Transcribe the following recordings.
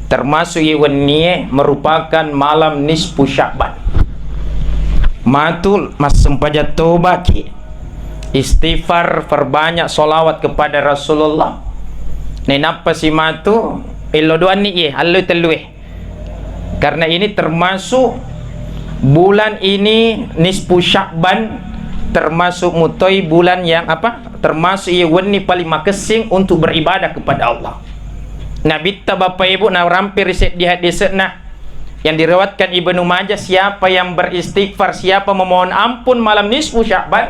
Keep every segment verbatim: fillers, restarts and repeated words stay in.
termasuk iye wennie merupakan malam nisfu Sya'ban. Matu massempajang tobaki, istighfar, perbanyak sholawat kepada Rasulullah. Nainappa si matu, illo doanni iye, alloi tellue. Karena ini termasuk bulan ini nisfu Sya'ban, termasuk mutoi bulan yang apa? Termasuk iye wenni paling makessing untuk beribadah kepada Allah. Nabitta Bapak Ibu narampe ri seddi haddese'na yang diriwayatkan Ibnu Majah, siapa yang beristighfar, siapa memohon ampun malam nisfu Sya'ban,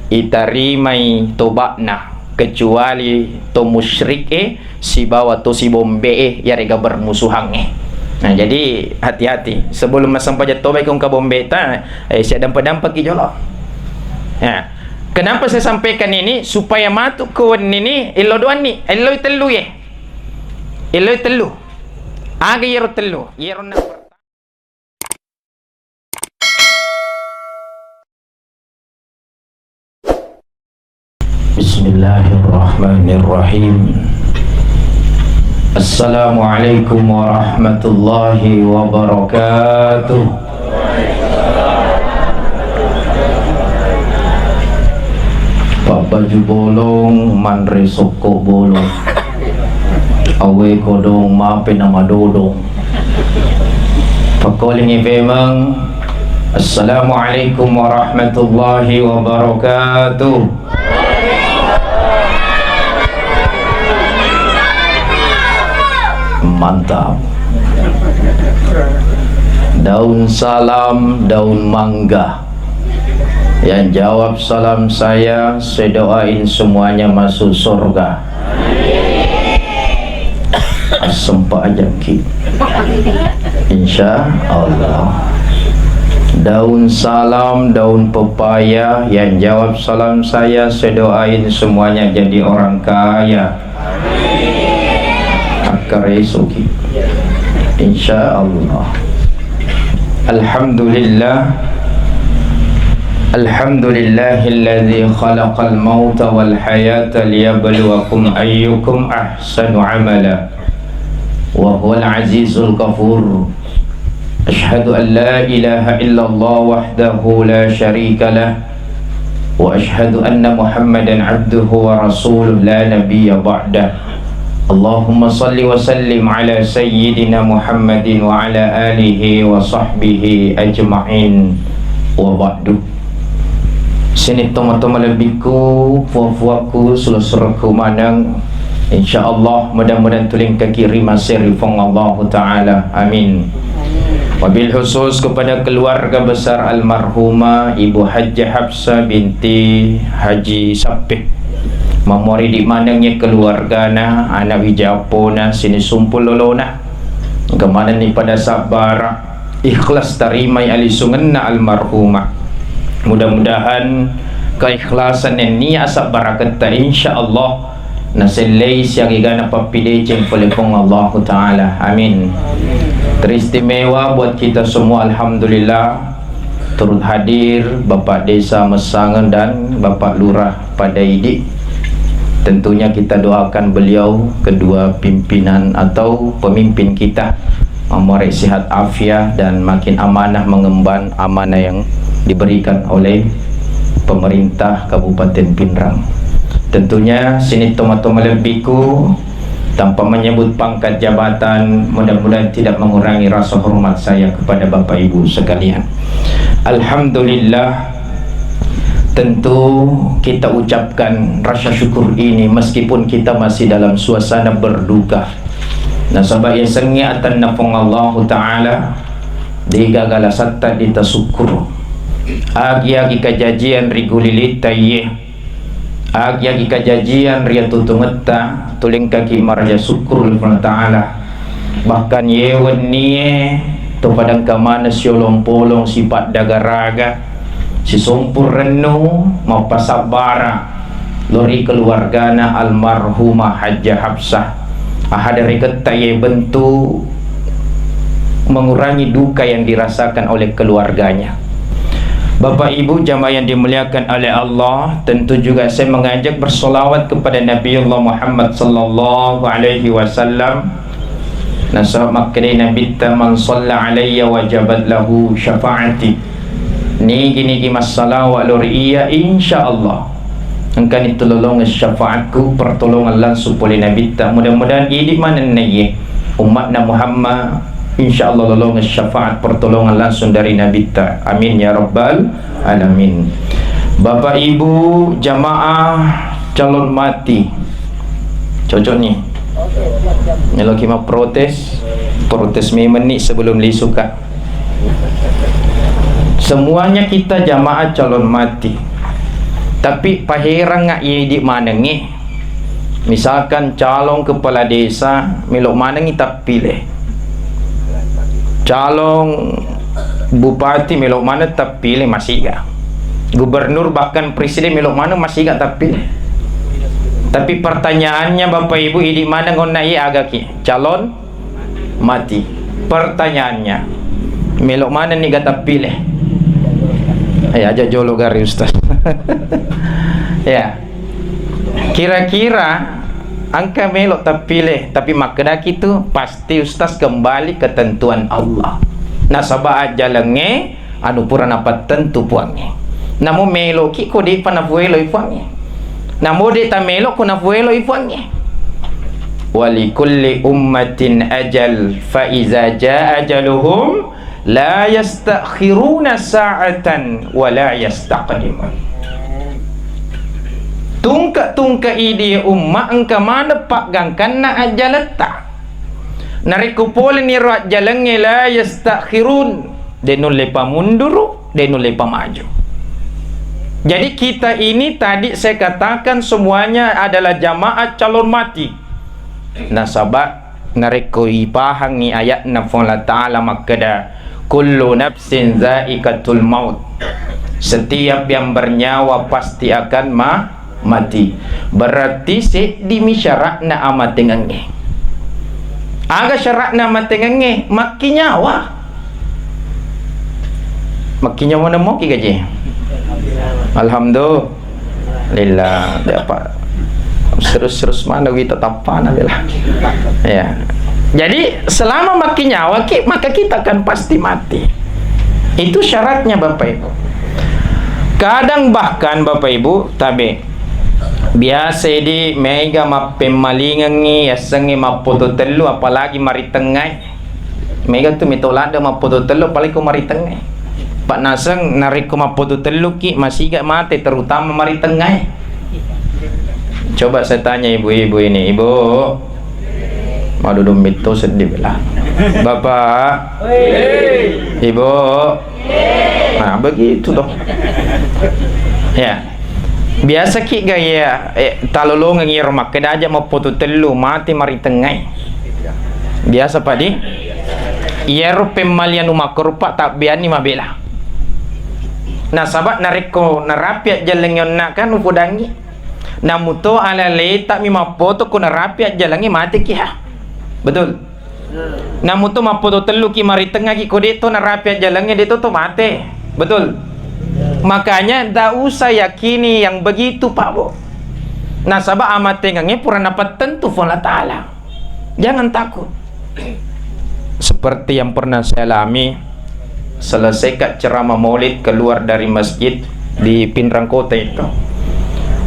itarimai toba'na, kecuali to musyrik e sibawa to sibombe e, yarega bermusuhang e. Nah, jadi hati-hati sebelum massempajang toba ikung kabombeta, eh, siaddampa-dampaki jolo. Ya. Kenapa saya sampaikan ini? Supaya matu ke wenni ni, illo doanni, illoi tellu ye. Illoi tellu. Aga yero tellu? Yero na Bismillahirrahmanirrahim. Assalamualaikum warahmatullahi wabarakatuh. Pabbaju bolong, manre sokko bolong. Awe kodong, mape na madodong. Pakkolingi femeng. Assalamualaikum warahmatullahi wabarakatuh. Mantap. Daun salam, daun mangga. Yang jawab salam saya, saya doain semuanya masuk surga. Assempajangki. Insya Allah. Daun salam, daun pepaya, yang jawab salam saya, saya doain semuanya jadi orang kaya. Akkaresoki. Insya Allah. Alhamdulillah. Alhamdulillahilladzi khalaqal mauta wal hayata liyabluwakum ayyukum ahsanu amala. Wa huwal azizul ghafur. Asyhadu an la ilaha illallah wahdahu la syarika lah. Wa asyhadu anna Muhammadan abduhu wa rasuluh la nabiyya ba'dah. Allahumma salli wa sallim ala sayyidina Muhammadin wa ala alihi wa sahbihi ajma'in. Wa ba'du. Sining tomatoa malebbiku, fua-fuaku, sula-sulaku maneng. Insya Allah, mudah-mudahan tulingkaki ri maseri Puang Allahu Ta'ala. Amin. Wabil khusus kepada keluarga besar almarhumah Ibu Hajjah Hafsah binti Haji Sappe. Mammuaridi manengngi keluargana, anak wijapona, sining sumpung lolona. Engka manenni pada sabbara, ikhlas tarimai alisungenna almarhumah. Mudah-mudahan keikhlasan nennia asabbaraketta, insya Allah, nasellei siagegana pappideceng pole Puang Allahu Ta'ala. Amin. Teristimewa buat kita semua, alhamdulillah, turut hadir Bapak Desa Messangeng dan Bapak Lurah Padaidi. Tentunya kita doakan beliau, kedua pimpinan atau pemimpin kita, mammuare sehat afiah dan makin amanah mengemban amanah yang diberikan oleh pemerintah Kabupaten Pinrang. Tentunya sining tomatoa malebbiku, tanpa menyebut pangkat jabatan, mudah-mudahan tidak mengurangi rasa hormat saya kepada Bapak Ibu sekalian. Alhamdulillah, tentu kita ucapkan rasa syukur ini meskipun kita masih dalam suasana berduka. Nasaba yasengnge atanna Puang Allahu Ta'ala, degaga lasatta ditasukkuru. Agi-agi kajajian ri gulilitta iye, agi-agi kajajian ri atutungetta, tulingkaki maraja sukkuru ri Puang Ta'ala. Bahkan ye wennie to padangka maneng siolong-polong sipaddagaraga, sisompu rennu, mappasabbara lao ri keluargana almarhumah Hajjah Hafsah. Aha dareketta ye bentuk mengurangi duka yang dirasakan oleh keluarganya. Bapak Ibu jamaah yang dimuliakan oleh Allah, tentu juga saya mengajak bersolawat kepada Nabiullah Muhammad sallallahu alaihi wasallam. Nasaba makkedai Nabitta, "Man shalla alayya wajabat lahu syafa'ati." Nigi-nigi massalawa lao ri iyya, insya Allah engkani tulolongeng syafaatku, pertolongan langsung pole Nabitta. Mudah-mudahan idi manenna iye ummatna Muhammad, insya Allah lolongeng syafaat pertolongan langsung dari Nabitta. Amin ya rabbal alamin. Bapak Ibu jamaah calon mati, cocok nih. Meloki mau protes, protes memang nih sebelum lisuka. Semuanya kita jamaah calon mati. Tapi paherang nggak idi manengi. Misalkan calon kepala desa melo manengi tappile. Calon bupati melo maneng tappile masiga. Gubernur bahkan presiden melo maneng masiga tappile. Tapi pertanyaannya Bapak Ibu idi maneng onna iya agaki calon mati. Pertanyaannya, melo manenni ga tappile? Eh, aja jolo gari Ustaz. Ya. Kira-kira engka melo tappile, tapi makkedaki tu pasti Ustaz kembali ketentuan Allah. Nasaba ajjalengnge anu pura napattentu Puangnge. Namo meloki ko de'pa nafueloi Puangnge. Namo de' tamelo ko nafueloi Puangnge. Walikulli ummatin ajal, fa iza jaa ajaluhum la yastakhiruna sa'atan wa la yastaqdimun. Tungke-tungke idi umma engka maneng paggangkanna ajjaletta. Narekko poleni ro ajjalengnge la yastakhirun, de' nulle pamunduru, de' nulle pamaju. Jadi kita ini tadi saya katakan semuanya adalah jamaah calon mati. Nasaba narekko ipahangngi ayatna Puang Allah Ta'ala makkeda, "Kullu nafsin zaikatul maut." Setiap yang bernyawa pasti akan ma-, mati. Berarti seddimi syaratna amatengengnge. Aga syaratna amatengengnge? Makkinyawa. Makkinyawa nemoki gaji. Alhamdulillah. Apa? Terus-terus mana wita tappana bela. Ya. Jadi selama makkinyawa ki, maka kita akan pasti mati. Itu syaratnya Bapak Ibu. Kadang bahkan Bapak Ibu, tabe, biasa di mega mappemmalingengi, yassengnge mappoto tellu, apalagi maritengngai. Mega tu mito ladde mappoto tellu, apalagi ko maritengngai. Pak naseng narekko mappoto tellu ki, masiga mate, terutama maritengngai. Coba saya tanya ibu-ibu ini, Ibu, madudung mitto seddi bela. Bapak, Ibu, nah begitu toh. Ya. Biasa ki gaya, eh, talolongeng iyaro makkeda aja mappoto tellu, mate maritengngai. Biasa padi? Iyaro pemmalian umakko rupa tabbeanni mabela. Nasaba narekko narapi ajjaleng onna kan upodangi. Namuto ala leta mi mappoto ko narapi ajjalengnge mate ki ha. Betul? Namuto mappoto tellu ki maritengngaki ko de' to narapi ajjalengnge de' to to mate. Betul? Makanya ndak usah yakini yang begitu, Pak, Bu. Nasaba amatengengnge pura napattentu Puang Allah Ta'ala. Jangan takut. Seperti yang pernah saya alami, selesai ka ceramah maulid keluar dari masjid di Pinrang Kota itu.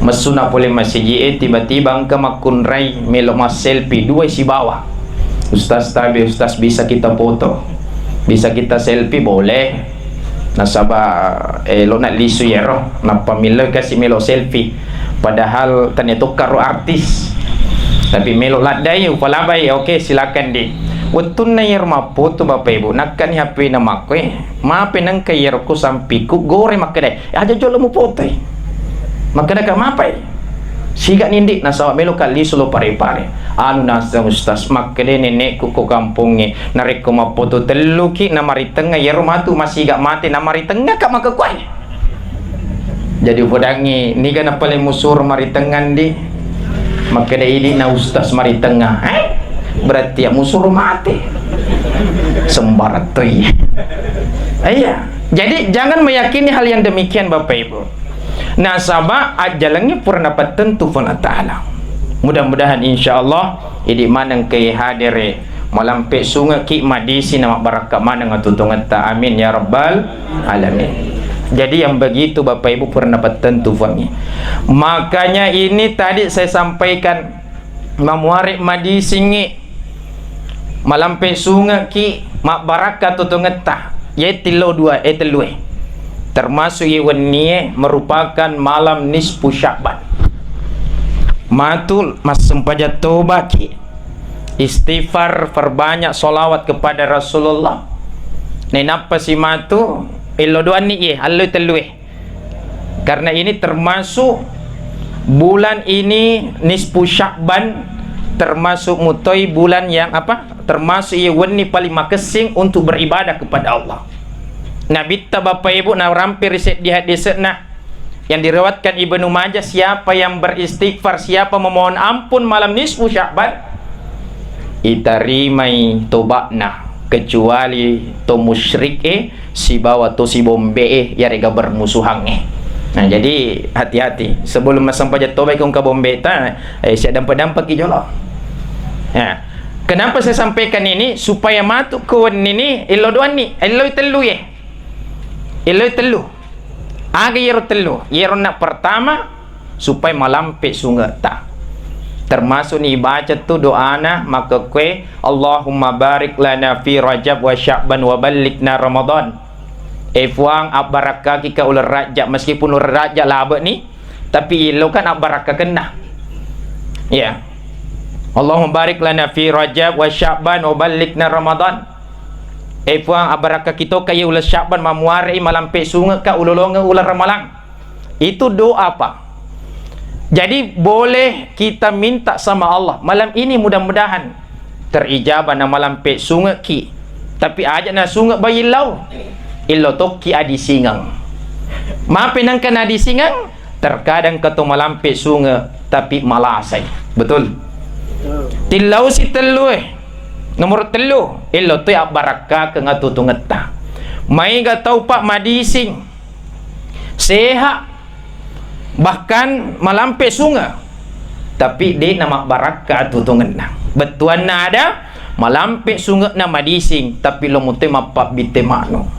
Messuna pole masigi e, tiba-tiba engka makkunrai melo masselfie dua sibawa. "Ustaz tabe, Ustaz, bisa kita foto? Bisa kita selfie?" "Boleh." Nasaba, eh, lo nak lisu yero, nappa millau kasi melo selfie. Padahal tania tokka ro artis. Tapi melo laddai, upalabai, oke, silakan di. Wettunna yero mappoto Bapak Ibu, nakkani H P na makkoe, mape nengka yero ku sampiku gore makkedai, "Aja jolo mupotoi." Makkedaka mapai. Siga nindi nasaba melo ka lisu lo pare-pare. Anu naseng Ustaz, makkede nenekku ko kampongnge, narekko mappoto telluki namaritengnga yero matu masiga mate namaritengnga ka makkukuae. Jadi upodangngi, niga napale musuro maritengnga ndi? Makkeda idi na Ustaz maritengnga. Eh? Berarti ya musuro mate. Sembarang toi. Iya. Jadi jangan meyakini hal yang demikian Bapak Ibu. Nasaba ajjalengnge pura napattentu Puang Allah Ta'ala. Mudah-mudahan insya Allah idi maneng ke hadere Malampe sungeki madising na mabbarakka maneng atutungetta. Amin ya rabbal alamin. Jadi yang begitu Bapak Ibu pura napattentu Puangnge. Makanya ini tadi saya sampaikan, mamuare madisingngi, malampe sungeki, mabbarakka atutungetta. Ye tillo dua, eh, tellue. Termasuk ye wennie merupakan malam nisfu Sya'ban. Matu massempajang tobaki. Istighfar, perbanyak sholawat kepada Rasulullah. Nainappa simatu, illo doanni ye, alloi tellue. Karena ini termasuk bulan ini nisfu Sya'ban, termasuk mutoi bulan yang apa? Termasuk ye wenni paling makessing untuk beribadah kepada Allah. Nabitta Bapak Ibu narampe ri seddi haddese'na yang diriwayatkan Ibnu Majah, siapa yang beristighfar, siapa memohon ampun malam nisfu Sya'ban, itarimai toba'na, kecuali to musyrik e sibawa to sibombe e, yarega bermusuhang e. Nah, jadi hati-hati sebelum massempajang toba ko engka bombeta, eh, siap dampa-dampaki jolo. Ya. Kenapa saya sampaikan ini? Supaya matu ko wenni ni, illo doanni, illoi tellu ye. Illoi tellu. Aga yero tellu? Yero na pertama, supaya malampe sungeta. Termasuk ni baca tu doana makkekue, "Allahumma barik lana fi Rajab wa Sya'ban wa ballighna Ramadan." Eh Fuang, abbarakkaki ka uleng Rajab, meskipun uleng Rajab labe ni, tapi illo kan abbarakkakenna. Ya. "Allahumma barik lana fi Rajab wa Sya'ban wa ballighna Ramadan." Eh Fuang, abbarakkaki toka ye uleng Sya'ban, mamuare i, malampe sungeka, ulolonge uleng Ramalang. Itu doa, Pak. Jadi boleh kita minta sama Allah. Malam ini mudah-mudahan terijabah na malampe sungeki. Tapi aja na sunge bayillau. Illo tokki adisingeng. Mape nangka na adisingeng, terkadang keto malampe sunge tapi malasai. Betul? Tillau si tellu e. Nomor tellu, illo toi abbarakkakeng atutungetta. Maega tau, Pak, madising sehat, bahkan malampe sunge, tapi de na mabbarakka atutungenna. Bettuanna ada, malampe sungena madising, tapi lo mutoi mappabbitte manu,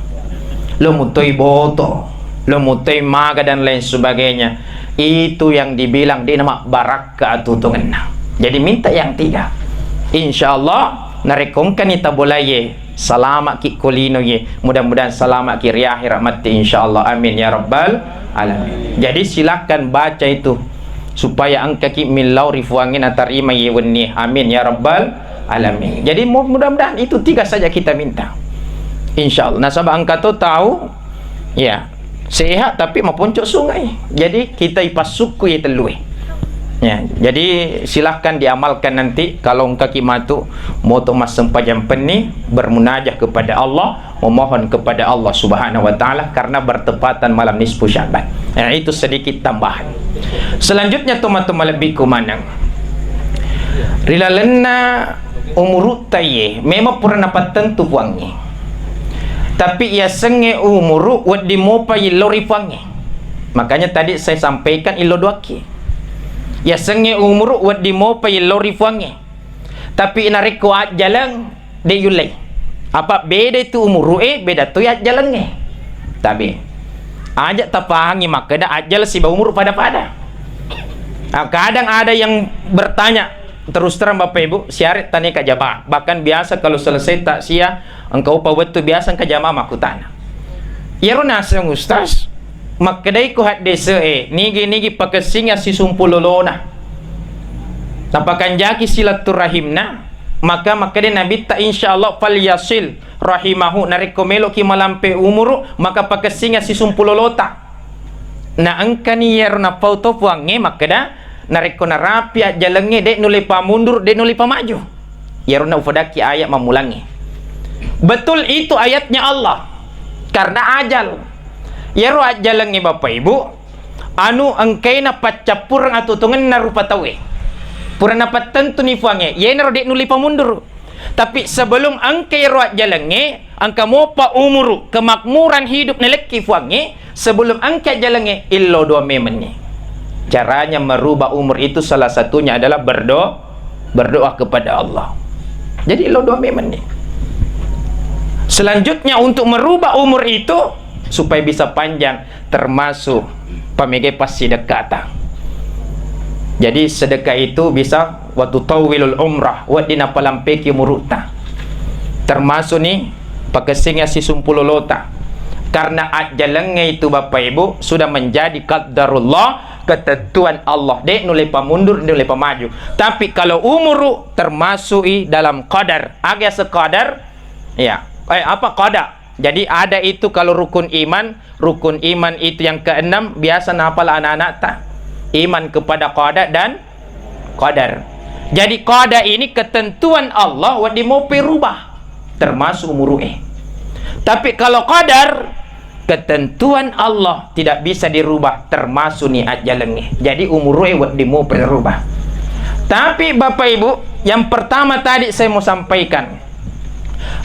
lo mutoi boto, lo mutoi maga dan lain sebagainya. Itu yang dibilang de na mabbarakka atutungenna. Jadi minta yang tiga. Insya Allah, narekko engkani tabolaie, salama'ki ko lino ye, mudah-mudahan salama'ki ri akhirat matti, insya Allah. Amin ya rabbal alamin. Jadi silakan baca itu supaya engkaki millau ri Fuangnge natarima ye wenni. Amin ya rabbal alamin. Jadi mu- mudah-mudahan itu tiga saja kita minta. Insya Allah. Nasaba engka to tau, ya, sehat tapi maponco sungai. Jadi kita ipassukku ye tellue. Ya, jadi silahkan diamalkan nanti kalau engkaki matu moto massempajang penni, bermunajah kepada Allah, memohon kepada Allah Subhanahu wa Ta'ala karena bertepatan malam nisfu Sya'ban. Nah, itu sedikit tambahan. Selanjutnya, tomatoa malebbiku maneng. Ri lalenna umurutta ye, memang pura napattentu Puangnge. Tapi yasengnge umuru wedding mopa illo ri Puangnge. Makanya tadi saya sampaikan illo doakki. Yasengnge umuru wedding mopa illo ri Puangnge. Tapi narekko ajjaleng, de yullei. Apa beda itu umuru e, beda to ajjalengnge. Tabe. Aja tapahangi makkeda ajjaleng siba umuru pada-pada. Ah, kadang ada yang bertanya, terus terang Bapak Ibu, siare tane ka jamaah. Bahkan biasa kalau selesai takziah, engka upa wettu biasa engka jamaah makkutana. Iyaro naseng Ustaz, makkedai ko haddese e, nigi-nigi pakessing assisumpulolona. Napakanjaki silaturahimna, maka makkedai Nabitta, "Insyaallah falyasil rahimahu." Narekko meloki malampe umuru, maka pakessing assisumpulolota. Na engkani iyaro napau to Puangnge makkeda, narekko narapi ajjalengnge, de nulle pamunduru, de nulle pamaju. Iyarona ufadakki ayat mammulangnge. Betul itu ayatnya Allah. Karena ajal. Iyaro ajjalengnge Bapak Ibu, anu engkaina paccappureng atutongenna rupa tauwe. Pura napattentuni Puangnge, yenaro de nulle pamunduru. Tapi sebelum engka iyaro ajjalengnge, engka mopa umuru, kemakmuran hidup nalekki Puangnge, sebelum engka ajjalengnge, illo doa memenni. Caranya merubah umur itu salah satunya adalah berdo-, berdoa kepada Allah. Jadi lo dua memenni. Selanjutnya, untuk merubah umur itu supaya bisa panjang, termasuk pamegai passidekkata. Jadi sedekah itu bisa wa tutawwilul umrah, wedding napalampeki umurutta. Termasuk ni pakessinga sisumpulolota. Karena ajjalengnge itu, Bapak Ibu, sudah menjadi qaddarullah, ketentuan Allah. De' nulle pamundur, de' nulle pamaju. Tapi kalau umuru termasuk i dalam qadar. Aga yaseng qadar? Ya. Eh, apa qada? Jadi ada itu kalau rukun iman, rukun iman itu yang keenam biasa nahapal anak-anakta. Iman kepada qada dan qadar. Jadi qada ini ketentuan Allah wedding mope rubah, termasuk umuru'e. Tapi kalau qadar, ketentuan Allah tidak bisa dirubah, termasuk ni ajjalengnge. Jadi umuru'e wedding mope rubah. Tapi Bapak Ibu, yang pertama tadi saya mau sampaikan,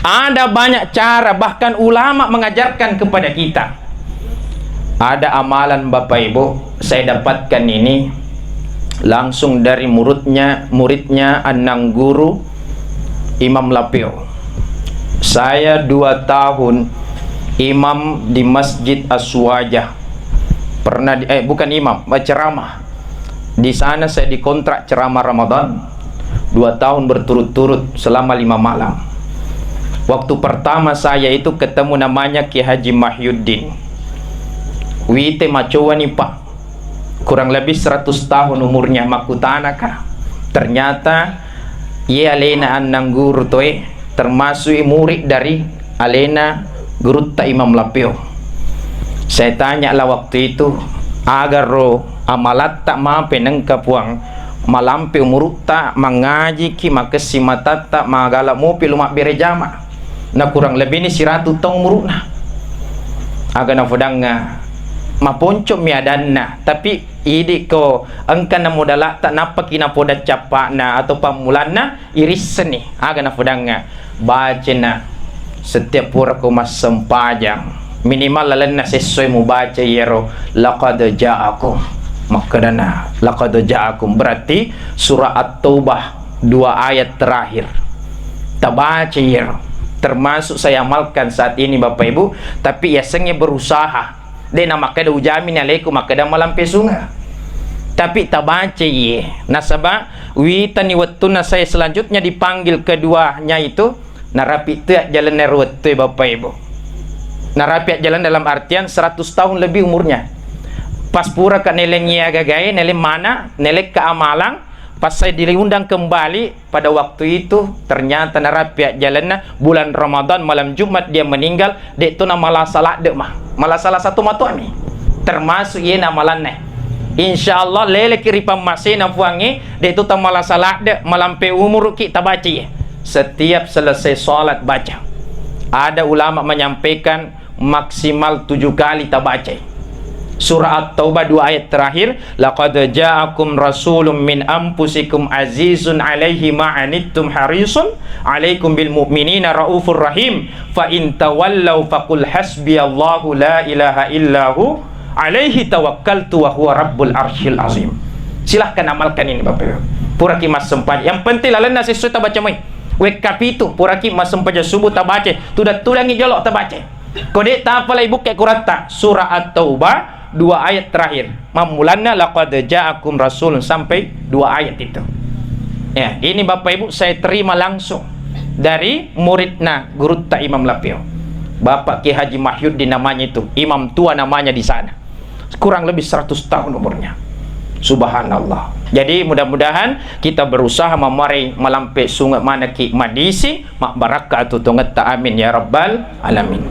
ada banyak cara, bahkan ulama mengajarkan kepada kita. Ada amalan, Bapak Ibu, saya dapatkan ini langsung dari muridnya, muridnya Anang Guru Imam Lapeo. Saya dua tahun imam di Masjid Aswaja. Pernah di, eh, bukan imam, eh, ceramah. Di sana saya dikontrak ceramah Ramadan dua tahun berturut-turut selama lima malam. Waktu pertama saya itu ketemu namanya Kiai Haji Mahyuddin. Wite macowani, Pak. Kurang lebih seratus tahun umurnya, makkutanaka. Ternyata ye alena Anang Guru toe, termasuk murid dari alena gurutta Imam Lapeo. Saya tanya lah waktu itu, "Agaro amalatta mape nengka Puang malampe umurutta, mangajiki, makessing matatta, magala mopi lo mabbere jama?" Na kurang lebih ni siratu taung umuru'na. Aga nafodangnga, maponco mi adanna, tapi idi ko engka na modalatta nappaki napoda cappa'na atau pammulanna, irissenni. Aga nafodangnga, bacena setiap pura ko massempajang, minimal lalenna sessoe mubaca iyaro laqad ja'akum. Makkedana laqad ja'akum berarti surah At-Taubah dua ayat terakhir. Tabaca iyaro. Termasuk saya amalkan saat ini, Bapak Ibu, tapi yasengnge berusaha. De' namakkeda ujamini aleku makkeda malampe sunge. Tapi tabaca iye. Nasaba witani wettunna saya selanjutnya dipanggil keduanya itu, narapi tu ajjalenna ro wettue, Bapak Ibu. Narapi ajjalenna dalam artian seratus tahun lebih umurnya. Pas puraka neleng iya gagae, neleng mana, nelekka amalang, pas saya diundang kembali, pada waktu itu, ternyata narapi ajjalenna bulan Ramadan, malam Jumat dia meninggal, de' to namalasa ladde' ma. Malasa-lasa to matoami. Termasuk iye namalanna. Insya Allah, leleki ri pammasena Puangnge, de' to tamalasa ladde', malampe umuruki tabaca iye. Setiap selesai sholat baca. Ada ulama menyampaikan, maksimal tujuh kali tabacai. Surah At-Taubah dua ayat terakhir, "Laqad ja'akum rasulun min anfusikum azizun alaihi ma anittum harisun alaikum bil mu'minina raufur rahim. Fa in tawallau faqul hasbiyallahu la ilaha illahu alaihi tawakkaltu wa huwa rabbul arsyil azim." Silahkan amalkan ini, Bapak Ibu. Puraki massempajang. Yang penting lalenna sessoe tabaca moi. Wekka pitu, puraki massempajang subuh tabaca. Tudang-tudangi jolo tabaca. Ko de' tapalai bukke Qur'atta, surah At-Taubah, dua ayat terakhir. Mammulanna laqad ja'akum rasulun sampai dua ayat itu. Ya, ini Bapak Ibu saya terima langsung dari muridna gurutta Imam Lapeo. Bapak Kiai Haji Mahyuddin namanya itu, imam tua namanya di sana. Kurang lebih seratus tahun umurnya. Subhanallah. Jadi mudah-mudahan kita berusaha mammarai malampe sunge manekki madisi, mabbarakka atu tongetta. Amin ya rabbal alamin.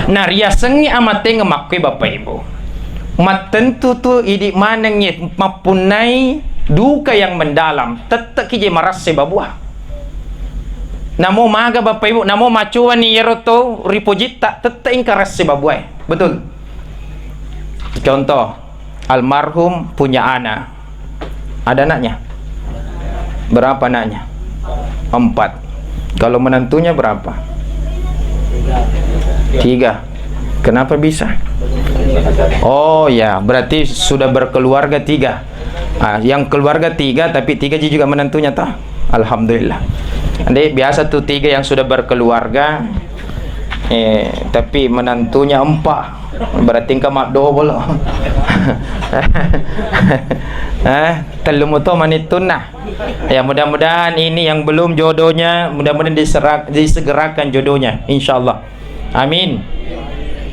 Nah, riasengngi amatenge makkue Bapak Ibu. Mattentu tu idi manengngi mappunnai duka yang mendalam, tette'ki je marasse babua. Namo maga Bapak Ibu, namo macuani iyaro to ripojitta, tette engka rasse babuae. Betul? Contoh, almarhum punya anak. Ada anaknya? Berapa anaknya? Empat. Kalau menantunya berapa? Tiga. Kenapa bisa? Oh ya, berarti sudah berkeluarga tiga. Ah, yang keluarga tiga, tapi tiga ji juga menantunya, toh? Alhamdulillah. Dek, biasa tuh tiga yang sudah berkeluarga, eh, tapi menantunya empat, berarti engka maddobol. Eh, tellu muto manittunna. Ya, mudah-mudahan ini yang belum jodohnya, mudah-mudahan diserak-, disegerakan jodohnya, insyaallah. Amin.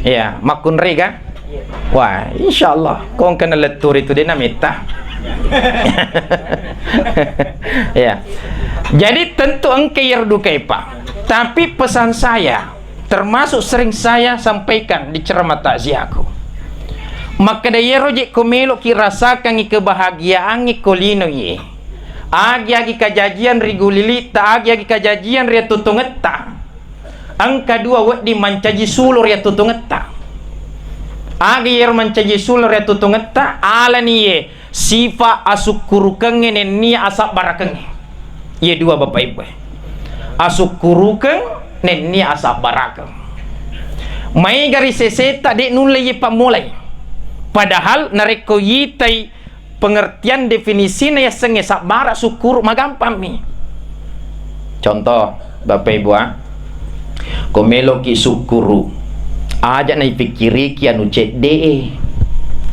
Ya, makkunrai ga? Wah, insyaallah. Kong kena leturi tu dena metta. Ya. Jadi tentu engka iyaro dukai, Pak. Tapi pesan saya, termasuk sering saya sampaikan di ceramah takziahku. Makkeda iyaro je ko meloki rasakangi kebahagiaangngi ko lino iye. Agi-agi kajajian ri gulilitta, agi-agi kajajian ri atuttungetta. Engka dua wedding mancaji sulo ri atuttungetta. Aga iyaro mancaji sulo ri atuttungetta, alani iye sifa asukkurukengnge nennia asabbarakengnge. Iye dua, Bapak Ibu e. Asukkurukeng nennia asabbarakeng. Maega ri seseta de nulle iye pammulai. Padahal narekko itai pengertian definisina yasengnge sabbara, sukkuru, magampammi. Contoh, Bapak Ibu, ah, ko meloki sukkuru, aja naipikkiriki anu cedde e,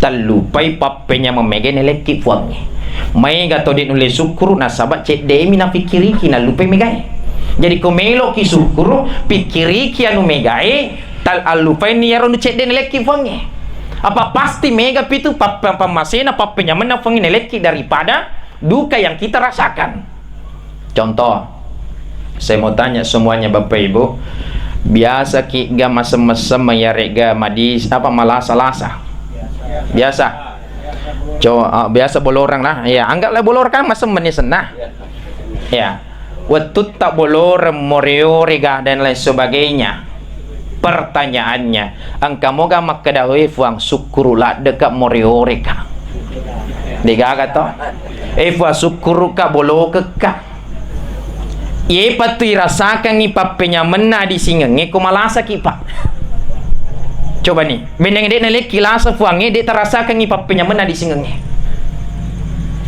tallupai pappenyameng megae nelekki Puangnge. Maega to de nulle sukkuru nasaba cedde mi napikkiriki, nallupai megae. Jadi ko meloki sukkuru, pikkiriki anu megae, tal-, allupaini iyaro nu cedde nelekki Puangnge. Apa pasti mega pitu papp-, pammasena, pappenyamenna Puangnge nelekki daripada duka yang kita rasakan. Contoh, saya mau tanya semuanya Bapak Ibu, biasa ki ga masem-mesem iyarega madis-, apa, malasa-lasa? Biasa. Co-, ah, biasa boloreng lah. Ya, anggaplah boloreng kan masem meni senna. Ya. Wettutta boloreng, more-ore ga, dan lain sebagainya. Pertanyaannya, engka moga makkeda, "We Fuang, sukkuru laddeka, more-ore ka." Degaga to? "Eh Fuang, sukkuru ka, bolokekka." Iye pattu irasakangngi pappenyamenna adisingengnge ko malasaki, Pak. Coba ni, benneng de nalekki lasa Fuangnge, de tarasakangngi pappenyamenna adisingengnge.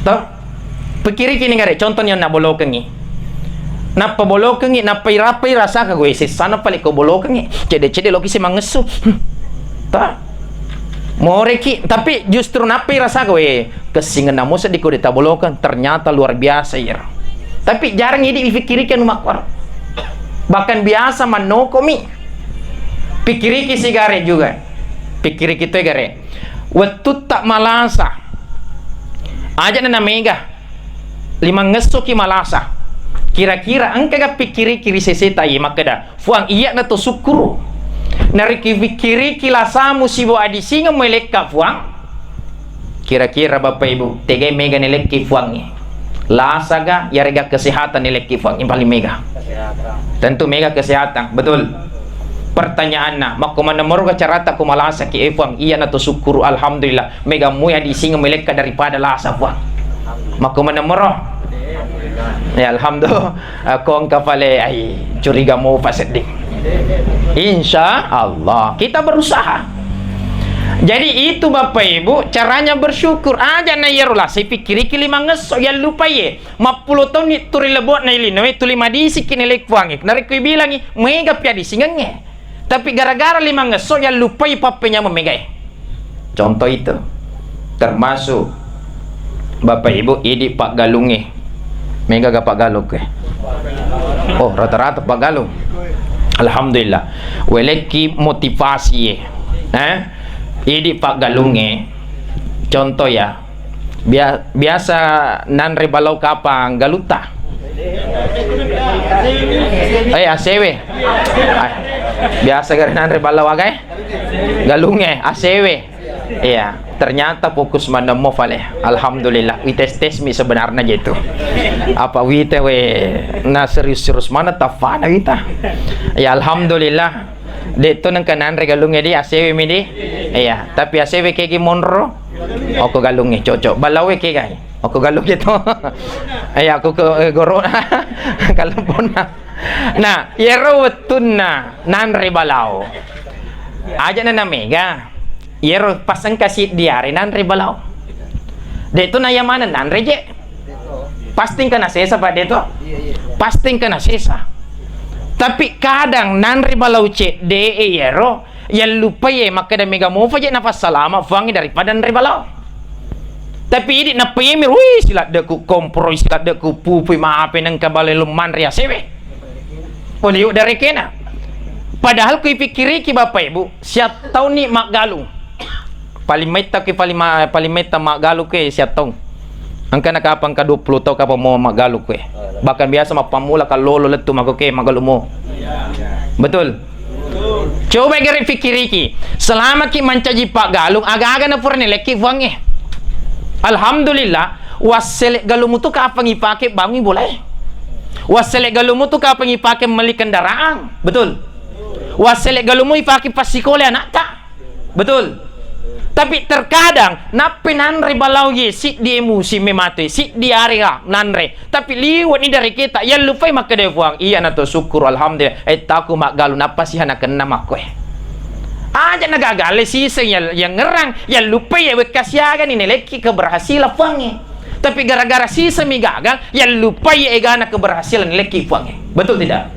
To? Pikkiriki ni gare, contohnya na bolokengngi. Nappa bolokengngi, nappa irappai rasaka, "We, sessana pale ko bolokengngi, cedde-cedde loki si mangessu." Hmm. Ta. Moreki, tapi justru nappai rasaka, "We, kessingenna mo seddi ko de tabolokeng, ternyata luar biasa iyaro." Tapi jarang idi ifikkiriki anu makkuaro. Bahkan biasa mannokomi. Pikkiriki si gare juga. Pikkiriki to gare. Wettutta malasa. Aja na mega. Limangngessokki malasa. Kira-kira engkaga pikkiriki ri seseta iye makkeda, "Fuang, iyana to sukkuru." Narekko pikkiriki lasamu sibawa adisingeng melekka Fuang, kira-kira Bapak Ibu, tegai mega nelekki Fuangnge? Lasaga yarega kesehatan nelekki Fuangnge paling mega? Tentu mega kesehatan, betul? Pertanyaanna, makko maneng moroga carata ko malasaki, eh Fuang, iyana to sukkuru, alhamdulillah. Mega muya disingeng melekka daripada lasa, Puang. Makko maneng moro? Ya, alhamdulillah. Ko engka pale, ai, curiga mopa sedding. Insya Allah, kita berusaha. Jadi itu Bapak Ibu, caranya bersyukur. Aja na iyaro lasa ipikkiriki limangngesso, yallupai e. Mappulo taunni tuli lebo'na ilinoe, tuli madisiki nilai Puangnge. Narekko ibilangi, mega pia disingengnge. Tapi gara-gara limangngesso yallupai pappenyameng megae. Contoh itu. Termasuk Bapak Ibu idi paggalungnge. Mega ga paggalung ke? Oh, rata-rata paggalung. Alhamdulillah. Welekki motivasi e. Eh? Idi paggalungnge. Contoh ya. Bia-, biasa nanre balau kapang galutta? Eh, asewe. Ah, biasa gare nanre balau aga e? Galungnge, asewe. Iya, ternyata fokus manemmo fale. Alhamdulillah, wites-tes mi sebenarnya gitu. Apa wite we na serius-serius mana tafana wita. Ya alhamdulillah. De to nengka nanre galungnge di, asewe mi di. Iya, tapi asewe kegi monro. Okko galungnge cocok. Balauwe kegai. Okko galungnge to. Iya, aku ke, eh, goro. Kalau pona. Nah, yero wettunna nanre balao. Aja na mega. Yero pas engka siddi are nanre balao. De to na iya maneng nanre je. Pasti engka nasesa, Pak, de to? pasti engka nasesa. Tapi kadang nanre balau cedde e iyaro, yallupai e makkeda mega mofa je nafassalama Fuangnge daripada nanre balau. Tapi idi nappa iyami, wih, siladdeku komproi, siladdeku pupui, mape nengka bale lummanre asewe. Oliu darekena. Padahal kui pikiriki Bapak Ibu, siattauni maggalung. Paling maitta kui, paling ma-, paling maitta maggalung kui siattaung. Engkana kapang ka dua puluh tau kapang mo maggalung kui. Bahkan biasa mappammula kallolo lettu mako ke maggalung mo. Betul? Coba gare pikiriki, selamaki mancaji paggalung, aga-aga na pura nilekki Fuangnge. Alhamdulillah, wassele galungmu tu kapang ipake bangungi bolae. Wassele galungmu tu kapang ipake melli kendaraan. Betul? Wassele galungmu ipake passikole anakta. Betul? Tapi terkadang, nappi nanre balau ye, siddi musim mematu, siddi hari ha, nanre. Tapi liwani dareketa, yallupai makkeda Fuang, iya nato sukkuru, alhamdulillah, ettaku maggalung, nappa siha nakenna makkoe. Aja nagagale siseng ya, ya ngerang, yallupai ya wekka siagani nelekki keberhasilan Fuangnge. Tapi gara-gara siseng mi gagal, yallupai ya egana keberhasilan nelekki Fuangnge. Betul tidak?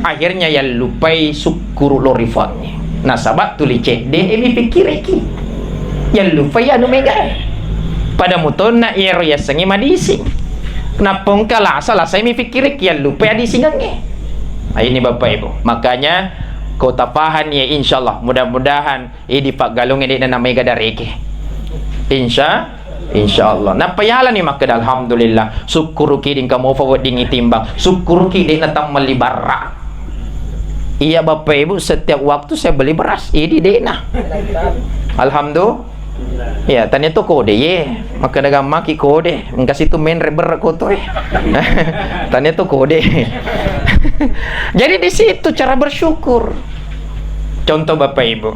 Akhirnya yallupai sukkuru lori Fuangnge. Nasaba tuli cedde e mi pikkiriki. Yallupai anu megae. Pada mutonna iyaro yasengnge madising. Nappa engka lasa-lasai mi pikkiriki, yallupai adisingengnge. Nah, ini Bapak Ibu. Makanya ko tapahani ya, insyaallah, mudah-mudahan idi paggalungnge de'na namega dareke. Insya, insyaallah. Nappa yalani makkeda, alhamdulillah. Sukkuruki dingka mofa wedding itimbang. Sukkuruki de'na tammelli barra. Iya Bapak Ibu, setiap waktu saya beli beras. Idi de'na. Alhamdulillah. Ya, tania to kode ye. Makkeda gammaki kode. Engka situ menre berre koto e. Tania to kode. Jadi di situ cara bersyukur. Contoh Bapak Ibu.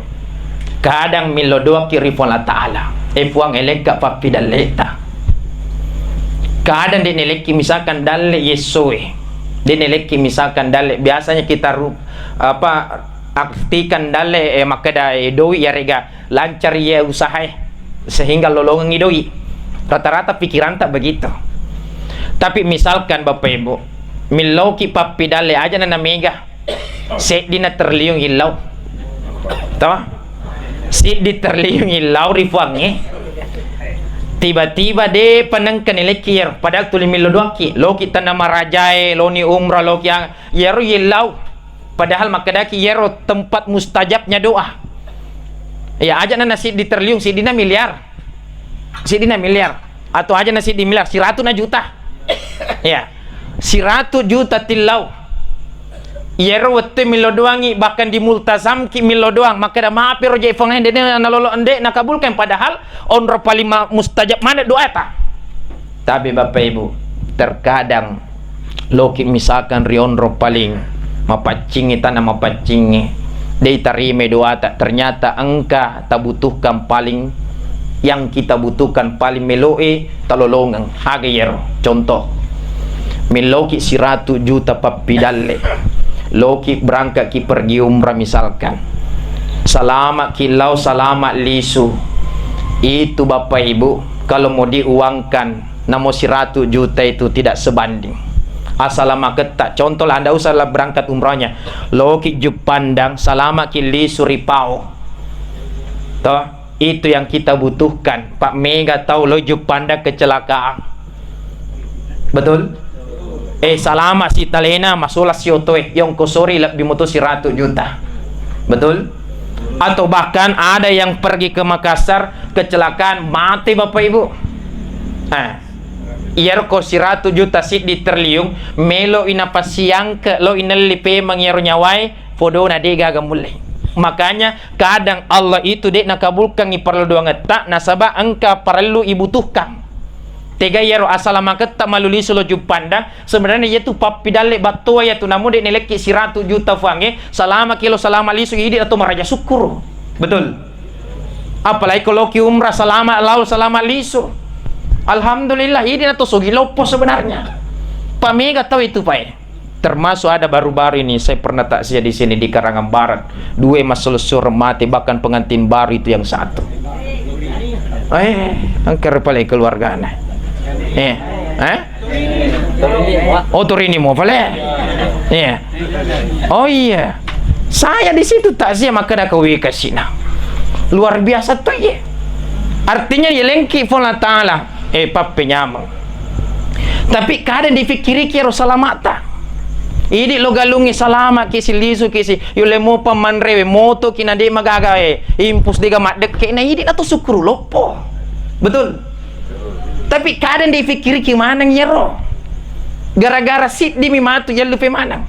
Kadang millo doaki ri Puang Allah Ta'ala. E Puang, elekka pappidalleta. Kadang de' nelekki misalkan dalle yessoe. De' nelekki misalkan dalle. Biasanya kita ru-, apa, aktifkan dalle, eh, makkeda, eh, doi yarega lancari ye usahae, sehingga lolongengi doi. Rata-rata pikiranta begitu. Tapi misalkan Bapak Ibu, milloki pappidalle aja na namega, seddi na terliung illau. Toh? Siddi terliung illau ri Puangnge. Tiba-tiba de' panengka nilekki yero, padahal tuli millo doakki, loki tanah marajae, loni umrah, loki ang-, yero illau. Padahal makkedaki iyaro tempat mustajabnya doa. Ya, aja na siddi terliung, siddina miliar. Siddina miliar. Atau aja na siddi miliar, siratu na juta. Ya. Siratu juta tillau. Iyaro wettu millo doangi, bahkan di multazamki millo doang. Makkeda mape ro je Puang ende na lolo ende nakabulkan, padahal onro paling ma-, mustajab mana doata. Tapi Bapak Ibu, terkadang loki misalkan ri onro paling mapaccingngi, tanah mapaccingngi, dei tarimai doata, ternyata engka tabutuhkan paling, yang kita butuhkan paling meloe talolongeng. Aga iyaro? Contoh, milloki siratu juta pappidalle, loki berangkatki pergi umrah misalkan, salamaki lao, salama lisu, itu Bapak Ibu, kalau mau diuangkan, namo siratu juta itu tidak sebanding. Asalamaketta, contohlah, anda usahlah berangkat umrahnya. Loki Juppandang, salamaki lisu ri Pao. Toh, itu yang kita butuhkan. Pak, mega tau lo Juppandang kecelakaan. Betul? Eh, salama si talena, masola si otoe, yongkosori lebbi moto siratu juta. Betul? Atau bahkan ada yang pergi ke Makassar, kecelakaan, mati Bapak Ibu. Eh, iyaro ko siratu juta siddi terliung, melo inapasiangke, lo inelli pemeng iyaro nyawae, podona de gaga mulle. Makanya kadang Allah itu de nakabulkangi parellu doangetta, nasaba engka parellu ibutuhkan. Tega iyaro asalamaketta malu lisu lo Juppandang, sebenarnya iyatu pappidalle battoa iyatu, namu de nelekki siratu juta Fuangnge, salamaki lo salama lisu, idi atau maraja sukkuru. Betul? Apalagi ko loki umrah, salama lao, salama lisu. Alhamdulillah, idi nato sogi loppo sebenarnya. Pamega tau itu pae. Termasuk ada baru-baru ini, saya pernah takziah di sini di Karangan Barat. Dua maselessureng mati, bahkan pengantin baru itu yang satu. Eh, engka rupale keluargana. Eh, Eh? Oh, turini mo pale. Iya. Oh iya. Saya di situ takziah makkeda ke wika sina. Luar biasa to iye. Artinya iye lengki pun Allah Ta'ala. Eh, pappe nyameng. Tapi kadang difikiriki ero salamata. Idi lo galungi salama ki si lisu ki si yulle mopa manrewe moto ki na de magaga, eh, impus dega maddekke na idi na to syukuru loppo. Betul? Tapi kadang difikiriki maneng yero. Gara-gara siddi mi matu yallupe maneng.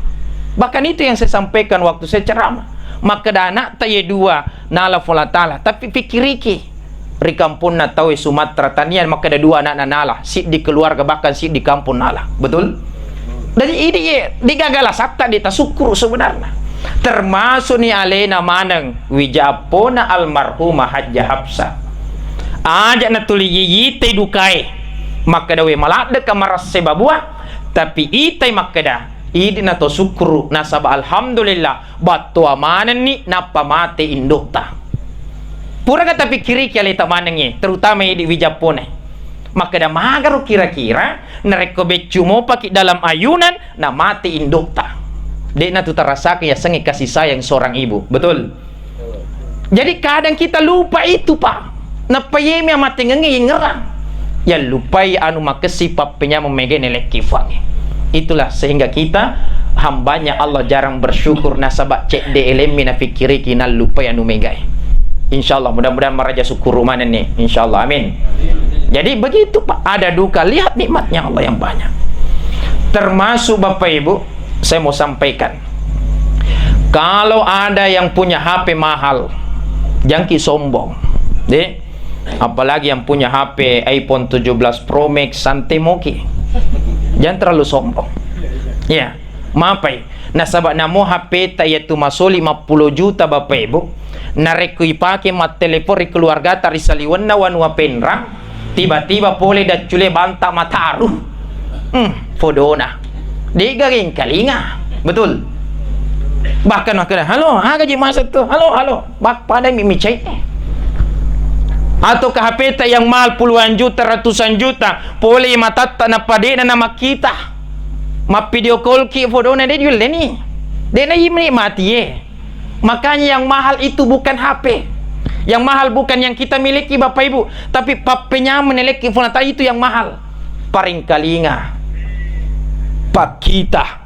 Bahkan itu yang saya sampaikan waktu saya ceramah. Makkeda anakta ye dua nala pun Allah Ta'ala. Tapi fikiriki ri kampungna tau e Sumatera tania makkeda dua anakna nala, siddi keluarga bahkan siddi kampung nala. Betul? Jadi idi ye digagala satta di tasukkuru sebenarnya. Termasuk ni alena maneng wija appona almarhumah Hajjah Hafsah. Aja natuli yiyitai dukae. Makkeda we maladde ka marasse babua, tapi itai makkeda idi na to sukkuru nasaba alhamdulillah battoa manenni nappa mate indokta. Puraga tapikkiriki aleta manengnge, terutama idi wijappone. Makkeda magaro kira-kira narekko beccu mopaki dalam ayunan na mate indokta. De'na tu tarasakang yasengnge kasih sayang seorang ibu. Betul? Jadi kadang kita lupa itu, Pak. Nappa yemi amatengengnge yengngerang. Yallupai anu makessing pappenyameng megai nelekki fuangnge. Itulah sehingga kita hambanya Allah jarang bersyukur nasaba cedde elemmi nafikkiriki nallupai anu megai. Insyaallah mudah-mudahan maraja syukur manenni. Insyaallah amin. Jadi begitu Pak, ada duka lihat nikmatnya Allah yang banyak. Termasuk Bapak Ibu, saya mau sampaikan. Kalau ada yang punya H P mahal, jangki sombong. Deh, apalagi yang punya H P iPhone tujuh belas Pro Max, santai moki. Jangan terlalu sombong. Ya, mapai. Nasaba namo H P ta yaitu maso lima puluh juta Bapak Ibu. Narekko ipake mattelepon ri keluargata ri saliwenna wanua Penrang, tiba-tiba pole daccule banta mataru. Hmm, fodona. De'ga engkalinga. Betul? Bahkan makkeda, "Halo, aga ji masuk tuh? Halo, halo." Bak pada mi micai. Atau ke H P ta yang mahal puluhan juta, ratusan juta, pole matatta nappa de'na namakkita. Mapvideo call ki fodona de diulleni. De'na imenikmati ye. Makanya yang mahal itu bukan H P. Yang mahal bukan yang kita miliki, Bapak Ibu, tapi pappenyameng nelekki funata itu yang mahal. Paringkalinga, pakkita.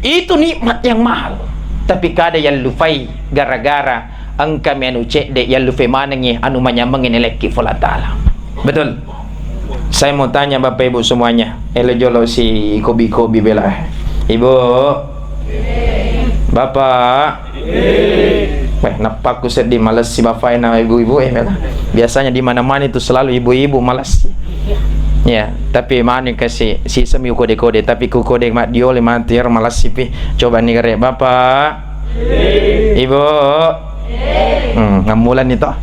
Itu nikmat yang mahal. Tapi kada yang lupai gara-gara engka mi anu cedde yang lupai manengi anu manyamengi nelekki Fulla Ta'ala. Betul? Saya mau tanya Bapak Ibu semuanya. Elo jolo si kobi-kobi bela. Ibu. Bapak. Weh, nappakku seddi malessi bapak e na ibu-ibu e, bela. Biasanya di mana-mana itu selalu ibu-ibu malessi. Ya, tapi mani kasi sisemi kode-kode, tapi ku kode maddiole mati ero malessi pi. Coba ni gare Bapak. Ibu. Hmm, ngammulan nih toh.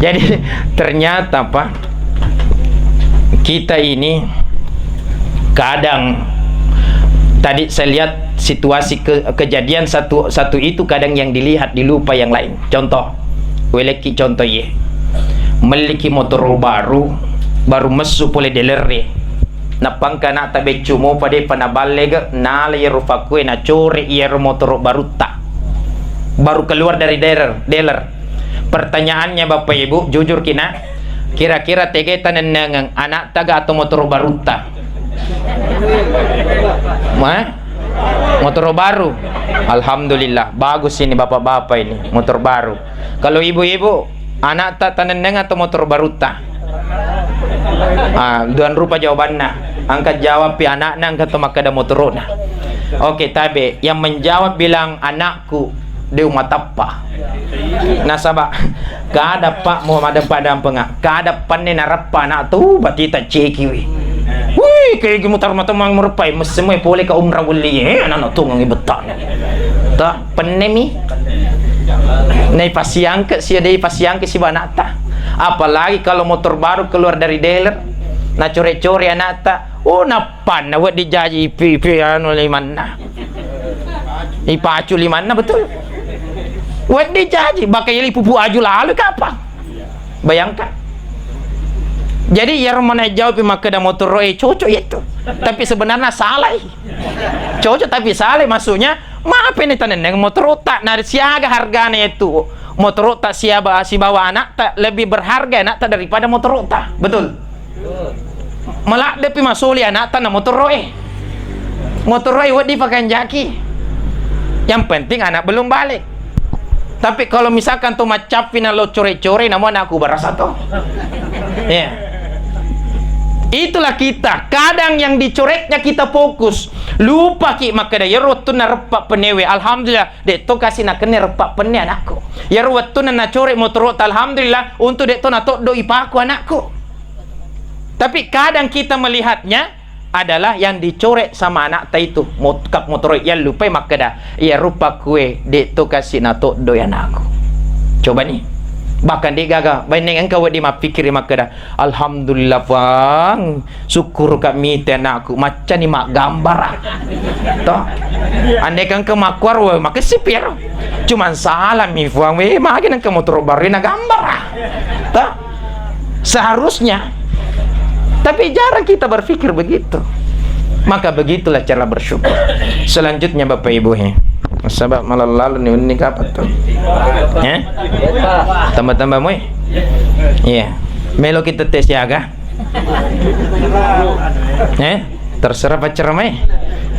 Jadi ternyata Pak, kita ini kadang tadi saya lihat situasi ke, kejadian satu satu itu kadang yang dilihat dilupa yang lain. Contoh, welekki contoh ye. Melliki motor baru, baru messu pole dealer e. Nappa engka ana'ta beccu mopa de'pa naballega, nala iyaro fakkue nacore iyaro motoro barutta. Baru keluar dari dealer, dealer. Pertanyaannya Bapak Ibu, jujur kina, kira-kira tega tanennengeng ana'ta ga atau motoro barutta? Ma? Motoro baru. Alhamdulillah, bagus ini bapak-bapak ini, motor baru. Kalau ibu-ibu, ana'ta tanenneng atau motor barutta? Ah, duan rupa jawabanna. Engka jawab pi ana'na, engka to makkeda motorona. Oke, tabe. Yang menjawab bilang, "Anakku, de' umatappa." Nasaba, kada pa mo madampa-dampenga. Kada panne narappa anak tu, batita cekiwi. Wih, kayak gitu mutar mata mang merupai, mesemai pole ka umrah wali, eh, anak-anak tu ngangi betah. Ta, pennemi. Naipasiangke sia, de' ipasiangke siba ana'ta. Apalagi kalau motor baru keluar dari dealer, nacore-core ana'ta. Oh, nappanna wedding jaji ipi-ipi anu limanna. Ipacu limanna, betul. Wedding jaji, bakal ili pupu aju lalu kapang. Bayangkan. Jadi, iyaro mana jawab makkeda motoro e cocok yettu. Tapi sebenarnya salah. Cocok tapi salah, maksudnya, maaf ini tanenneng motoro ta, na siaga hargana yettu. Motoro ta siaba-, sibawa anak ta lebih berharga anak ta daripada motoro ta. Betul? Maladdepi masoli anak ta na motoro e. Motoro e wedding pakanjaki. Yang penting anak belum balik. Tapi kalau misalkan to maccappi na lo core-core, namo anakku barasa to. Iya. Itulah kita. Kadang yang dicoretnya kita fokus. Lupaki makkeda, iyaro wettunna reppa pennewe. Alhamdulillah, de to kasi nakenna reppa penne anakku. Iyaro wettunna nacore motoro ta, alhamdulillah, untuk de to natoddo ipaku anakku. Tapi kadang kita melihatnya adalah yang dicoret sama anak ta itu, mot-, kap motoro, iya lupai makkeda, iya rupa kue, de to kasi na toddoi anakku. Coba ni. Bahkan de gaga, baineng engka wedi mappikiri makkeda, "Alhamdulillah, Puang, sukkuruka mite anakku, maccani maggambara." Toh? Andai kan ke makkuaro, makessing piero. Cuman salami, Puang, we, magi nengka motoro baru na gambara. Toh? Seharusnya. Tapi jarang kita berpikir begitu. Maka begitulah cara bersyukur. Selanjutnya Bapak Ibu, he. Sebab malah lalu nih, ini kapan tuh? Ya? Tambah-tambah, moy? Iya. Melo kita tes siaga. Eh? Terserah pacar mai.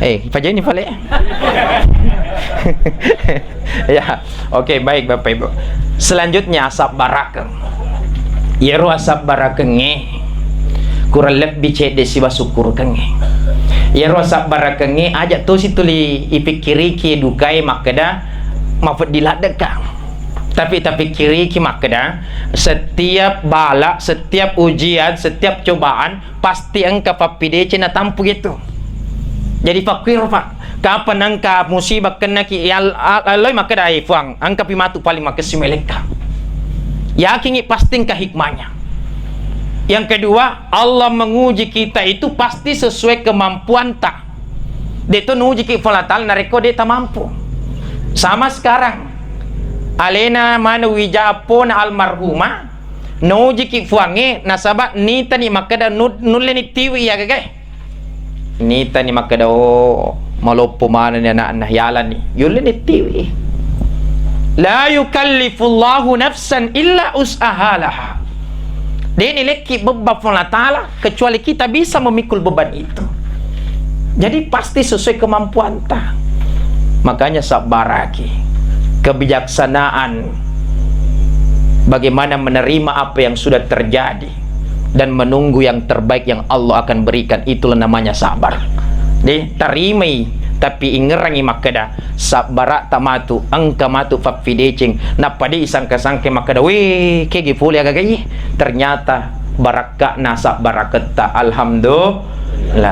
Eh, pajai ni pale. Ya, oke, baik Bapak Ibu. Selanjutnya asabbarakeng. Iyaro asabbarakengnge kurang lebbi cedde siba sukkurukengnge. Iyaro asabbarakengnge aja tosi tuli ipikkiriki dukai makkeda mafeddi laddekka. Tapi tapikkiriki makkeda setiap bala, setiap ujian, setiap cobaan pasti engka pappideceng natampu itu. Jadi pakkuiro, Pak, kapan engka musibah kennaki, ya, al-, al-, alloi makkeda, "Eh, Fuang, engkapi matu paling makessing melekka." Yakingi pasti engka hikmahnya. Yang kedua, Allah menguji kita itu pasti sesuai kemampuanta. De to nujiki Puang Allah Ta'ala narekko de tamampu. Sama sekarang. Alena mana wija appona almarhumah, nujiki Fuangnge, nasaba nitani makkeda nu-, nulleni tiwi iya gagae. Nitani makkeda, "Oh, maloppo manenni anakna, yalani." Yulleni tiwi. La yukallifullahu nafsan illa us'aha laha. Deni lekki beban Puang Allah Ta'ala kecuali kita bisa memikul beban itu. Jadi pasti sesuai kemampuanta. Makanya sabbaraki. Kebijaksanaan bagaimana menerima apa yang sudah terjadi dan menunggu yang terbaik yang Allah akan berikan, itulah namanya sabar. Deh, tarimai, tapi ingerangi makkeda, sabbara'ta matu, engka matu faffideceng, nappa de isangka-sangka makkeda, "Weh, kegi pole agagai?" Ternyata barakka'na sabbaraketta. Alhamdulillah.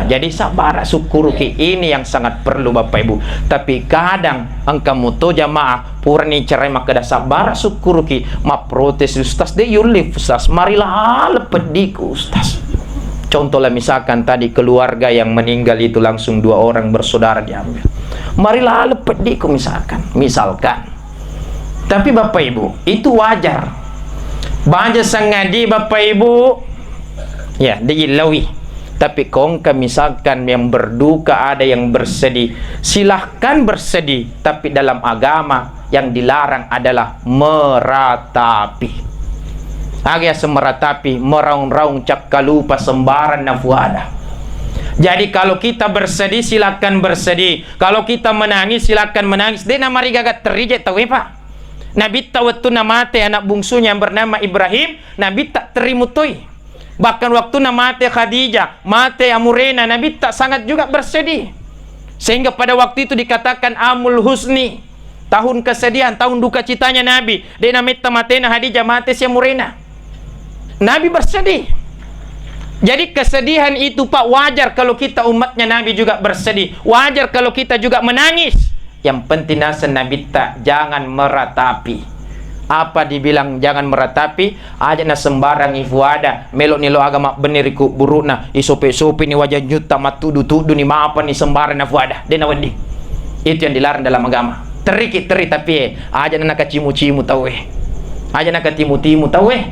Jadi sabbara, sukkuruki, ini yang sangat perlu Bapak Ibu. Tapi kadang engka muto jamaah purani cerai makkeda sabbara, sukkuruki, mapprotes, "Ustaz, de yulle, Ustaz, mari laleng peddiku, Ustaz." Contohlah misalkan tadi keluarga yang meninggal itu langsung dua orang bersaudara diambil. Mari laleng peddiku misalkan, misalkan. Tapi Bapak Ibu, itu wajar. Baja sangadi Bapak Ibu, ya, diillaui. Tapi kongka misalkan yang berduka ada yang bersedih, silahkan bersedih. Tapi dalam agama yang dilarang adalah meratapi. Aga yaseng meratapi, meraung-raung, cakkalupa, sembarang nafuada. Jadi kalau kita bersedih, silakan bersedih. Kalau kita menangis, silakan menangis. De namarigaga terije tauwe, Pak. Nabitta wettunna mate anak bungsunya yang bernama Ibrahim, Nabitta terrimutoi. Bahkan waktunna mate Khadijah, mate amurena, Nabitta sangat juga bersedih. Sehingga pada waktu itu dikatakan amul husni, tahun kesedihan, tahun duka citanya Nabi. De nametta matena Khadijah, mate si amurena. Nabi bersedih. Jadi kesedihan itu, Pak, wajar kalau kita umatnya Nabi juga bersedih. Wajar kalau kita juga menangis. Yang penting naseng Nabitta, jangan meratapi. Apa dibilang jangan meratapi? Aja na sembarang ifuada, melo ni lo aga mabbenni ri kuburu'na, isope-sope ni wajah jutta, matuddu-tuddu ni, mapa ni sembarang nafuada. De nawedding. Itu yang dilarang dalam agama. Teriki, teri, tapi, eh, aja na nakacimu-cimu tau, eh. Aja nakatimu-timu tau, eh.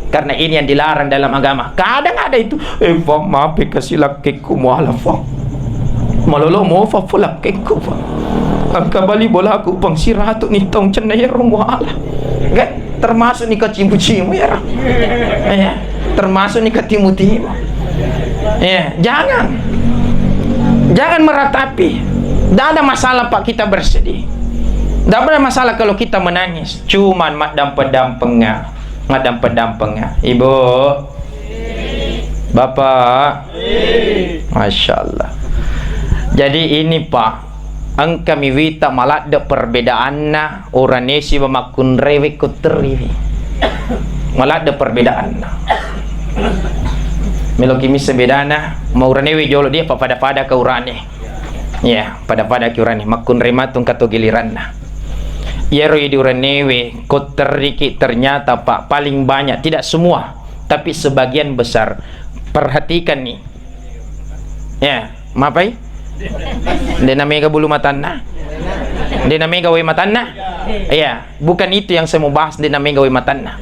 Karena ini yang dilarang dalam agama. Kadang ada itu, "Eh, Fa, maaf, kasih lakkekku muala, Fa. Malolo mo, Fa, fu lakkekku, Fa. Engka bali bolaku, Bang, siratu ni tong cenna yero muala." Kan? Termasuk ni kacimu-cimu yero. Iya, termasuk ni katimu-timu. Iya, jangan. Jangan meratapi. Tidak ada masalah, Pak, kita bersedih. Tidak ada masalah kalau kita menangis. Cuman maddampeng-dampenga. Maddampeng-dampenga. Ibu. Bapak. Masya Allah. Jadi ini, Pak, engka mi wita maladde perbedaanna urane siba makkunrewe kutteriwi. Maladde perbedaanna. Meloki misseng bedana, mau uranewe jolo dia, pa pada-pada ke urane. Ya, pada-pada ki urane, makkunre matung kato giliranna. Iyaro idi uranewe, kotteriki ternyata, Pak, paling banyak, tidak semua, tapi sebagian besar. Perhatikan nih. Ya, mapai? Dena mega bulu matanna? Dena mega wae matanna? Iya, bukan itu yang saya mau bahas, dena mega wae matanna.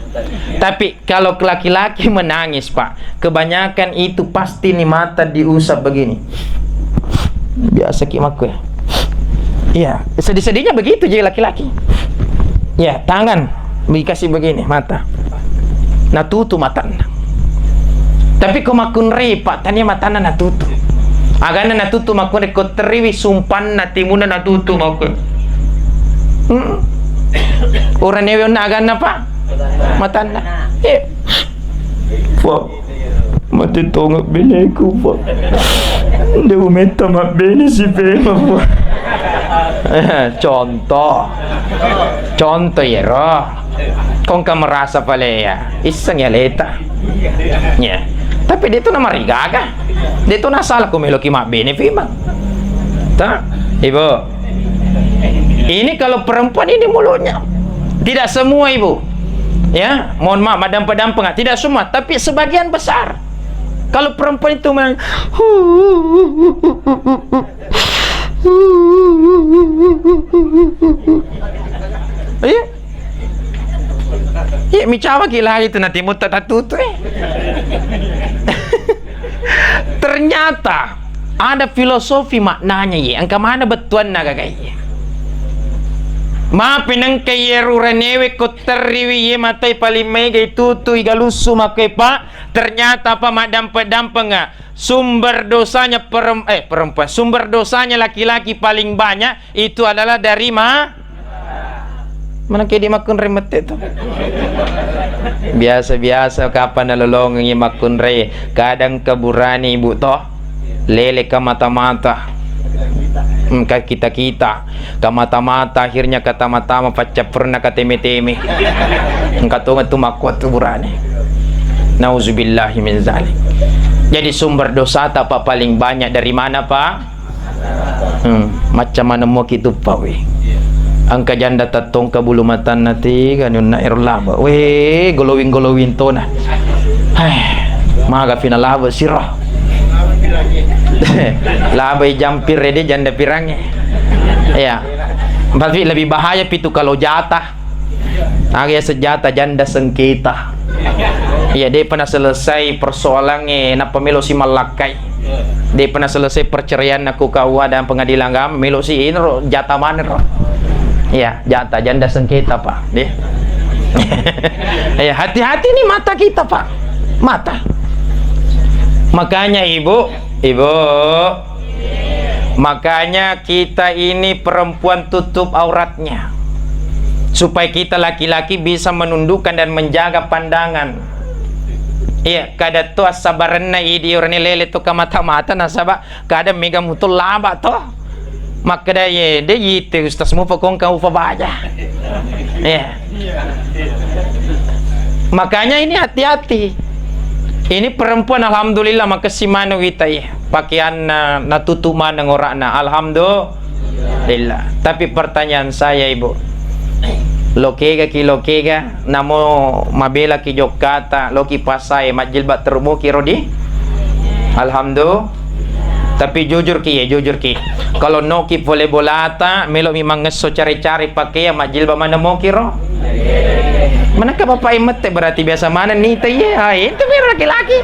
Tapi kalau laki-laki menangis, Pak, kebanyakan itu pasti nih mata diusap begini. Biasa ki makku ya. Iya, sedih-sedihnya begitu jadi laki-laki. Ya, tangan dikasih begini, mata. Natutu matanna. Tapi ko makkunrei, Pak, tania matanna natutu. Aganna natutu makkunrei, ko teriwi sumpanna timuna natutu makkunrei. Hmm. Uranewe onna aganna, Pak? Matanna. Eh. Pak, mate tonga beneku, Pak. Nde umetta mabbene si pema, Pak. Eh, contoh. Contoh iyaro. Kongka merasa pale ya. Isseng ya leta. Ya. Tapi dia tu namarigaga. Dia tu nasalah ku meloki mabbene pima. Ta, Ibu. Ini kalau perempuan ini mulutnya. Tidak semua, Ibu. Ya, mohon maaf, maddampeng-dampeng, tidak semua, tapi sebagian besar. Kalau perempuan itu men-, iya. Iya, micawa ki lagi tu nanti muta tatutu, eh. Ternyata ada filosofi maknanya, ye. Engka mana bettuanna gaga, ye. Mapi nengka ye ruranewe ko terriwi ye matai paling mega itutu igalussu makko, Pak. Ternyata apa maddampeng-dampenga sumber dosanya perem-, eh, perempuan, sumber dosanya laki-laki paling banyak itu adalah dari ma-, mana kedi makkunrai mette tu. Biasa-biasa kapan nalolongengi makkunrai, kadang keburani ibu toh, lele ka mata-mata. Hmm, ka kita-kita, ka mata-mata, akhirnya kata mata-mata, paccappurna ka teme-teme. Engka tongeng tu makkuat tu burane. Nauzubillahi min zalik. Jadi sumber dosa ta pa paling banyak dari mana, Pak? Hmm, macam mana mau kita, Pak, weh? Engka janda tattongka bulu matanna tiga ni unna ero laba. Weh, glowing-glowing tona. Hai, maga pina laba siro. Labai jampir de janda pirangnge. Iya. Tapi lebih bahaya pitu kalau jatah. Aga ya sejata janda sengketa. Iya, de pernah selesai persoalannya, nappa melo si mallakkai. De pernah selesai perceraian aku kau ada pengadilan agama, melo si ini ro, jatah mana ro? Iya, jatah janda sengketa, Pak. De. Iya, hati-hati nih mata kita, Pak. Mata. Makanya, Ibu, Ibu, makanya kita ini perempuan tutup auratnya. Supaya kita laki-laki bisa menundukkan dan menjaga pandangan. Iya, kada to assabarenna idi orane lele to ka mata-mata nasaba kada mega mutu laba to. Makkeda ye, de yite ustaz mupa kongka upa baja. Iya. Makanya ini hati-hati. Ini perempuan alhamdulillah makessing maneng wita, iya. Pakaianna natutu maneng orana. Alhamdulillah. Tapi pertanyaan saya, Ibu. Lokega ki lokega, namo mabela ki jokkata, loki pasae, majjilbab terumuki rodi? Alhamdulillah. Tapi jujur ki, ya, jujur ki. Kalau noki pole bolata, melo mi mangesso care-care pakeang, majjilbab maneng moki ro. Manengka bapak e mette, berarti biasa maneng nita, iya. Ah, itu baru laki-laki.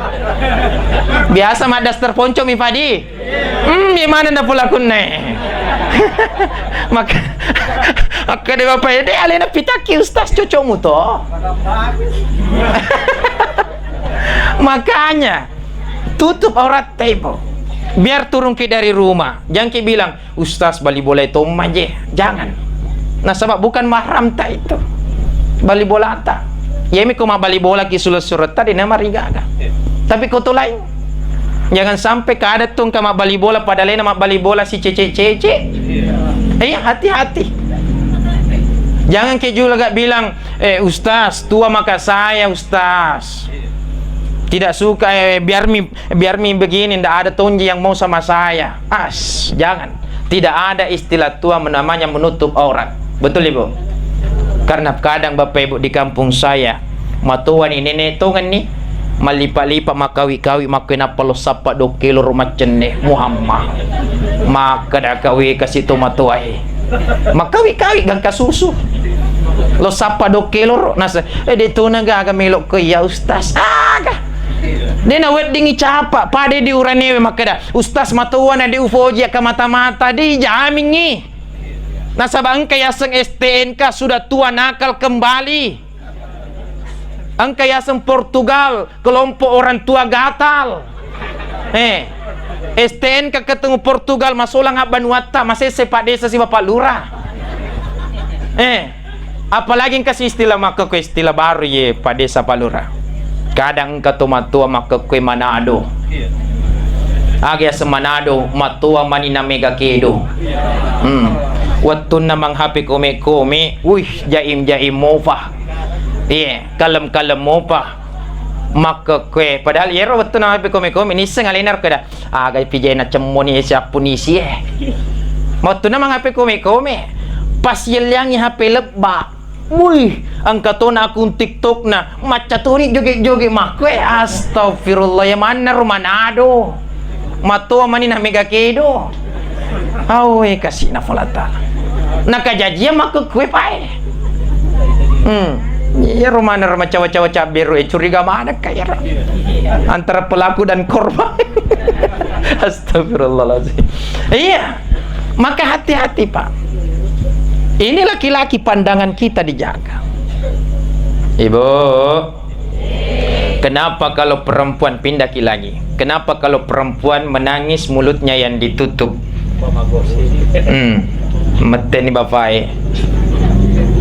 Biasa maddaster ponco mi padi. Hmm, iya maneng na pula kunne. Maka, maka de bapak e, de alena pitakki, Ustaz, cocokmu to. Makanya, tutup aurat, Ibu. Biar turun ki dari rumah. Jangan ki bilang, "Ustaz, bali bola itu maje." Jangan. Nasaba bukan mahram ta itu. Bali bola ta. Iya mi ko mabbali bola ki sulo-sulo ta, de na marigaga. Tapi ko to lain. Jangan sampai kada tu engka mabbali bola, padahal na mabbali bola si cece-cece. Iya, hati-hati. Jangan ki juga bilang, "Eh, Ustaz, tua maka saya, Ustaz. Tidak suka, eh, biar mi, biar mi begini, ndak ada tonji yang mau sama saya." As, jangan. Tidak ada istilah tua namanya menutup aurat. Betul, Ibu? Karena kadang Bapak Ibu di kampung saya, matoa ni nenek tongenni, mallipa-lipa, makawi-kawi, makkue nappa lo sappa dokkelo ro maccenne, Muhammad. Makkeda kawe kasi to matoa e. Makawi-kawi gangka susu. Lo sappa dokkelo ro, nasa, "Eh, de tona gaga melo ko iya, Ustaz." Aga. De na weddingi capa, pada di uranewe makkeda, "Ustaz, matoa na de ufoji aka mata-mata." Dijamingi. Nasaba engka yaseng S T N K, sudah tua nakal kembali. Engka yaseng Portugal, kelompok orang tua gatal. Eh, S T N K ketemu Portugal, masolang abbanuatta, masesse Pak Desa si Bapak Lurah. Eh, apalagi engka si istilah makkekue, istilah baru ye Pak Desa, Pak Lurah. Kadang engka to matoa makkekue Manado. Aga yaseng Manado, matoa mani na mega kedo. Hmm. Wettunna mang H P kome-kome, wih, jaim-jaim mopa. Iya, kalem-kalem mopa. Makkekue, padahal yero wettunna mang H P kome-kome, nisseng alena ro keda, "Aga pijena cemmoni siappu nisi e." Wettunna mang H P kome-kome, pas yelliangi H P lebba. Wih, engka tona akun TikTokna, macca toni joget-joget makkue, astagfirullah, ya manna ro Manado. Matoa mani na mega kedo. Awe, kasina Allah Ta'ala. Nakajajiang makkekue pae. Hmm. Iya, ro maneng ro macawa-cawa cabberu e, curiga maneng ka iyaro. Antara pelaku dan korban. Astagfirullahaladzim. Iya. Maka hati-hati, Pak. Ini laki-laki, pandangan kita dijaga. Ibu, kenapa kalau perempuan, pindah ki lagi. Kenapa kalau perempuan menangis mulutnya yang ditutup? Hmm. Metteni bapak e.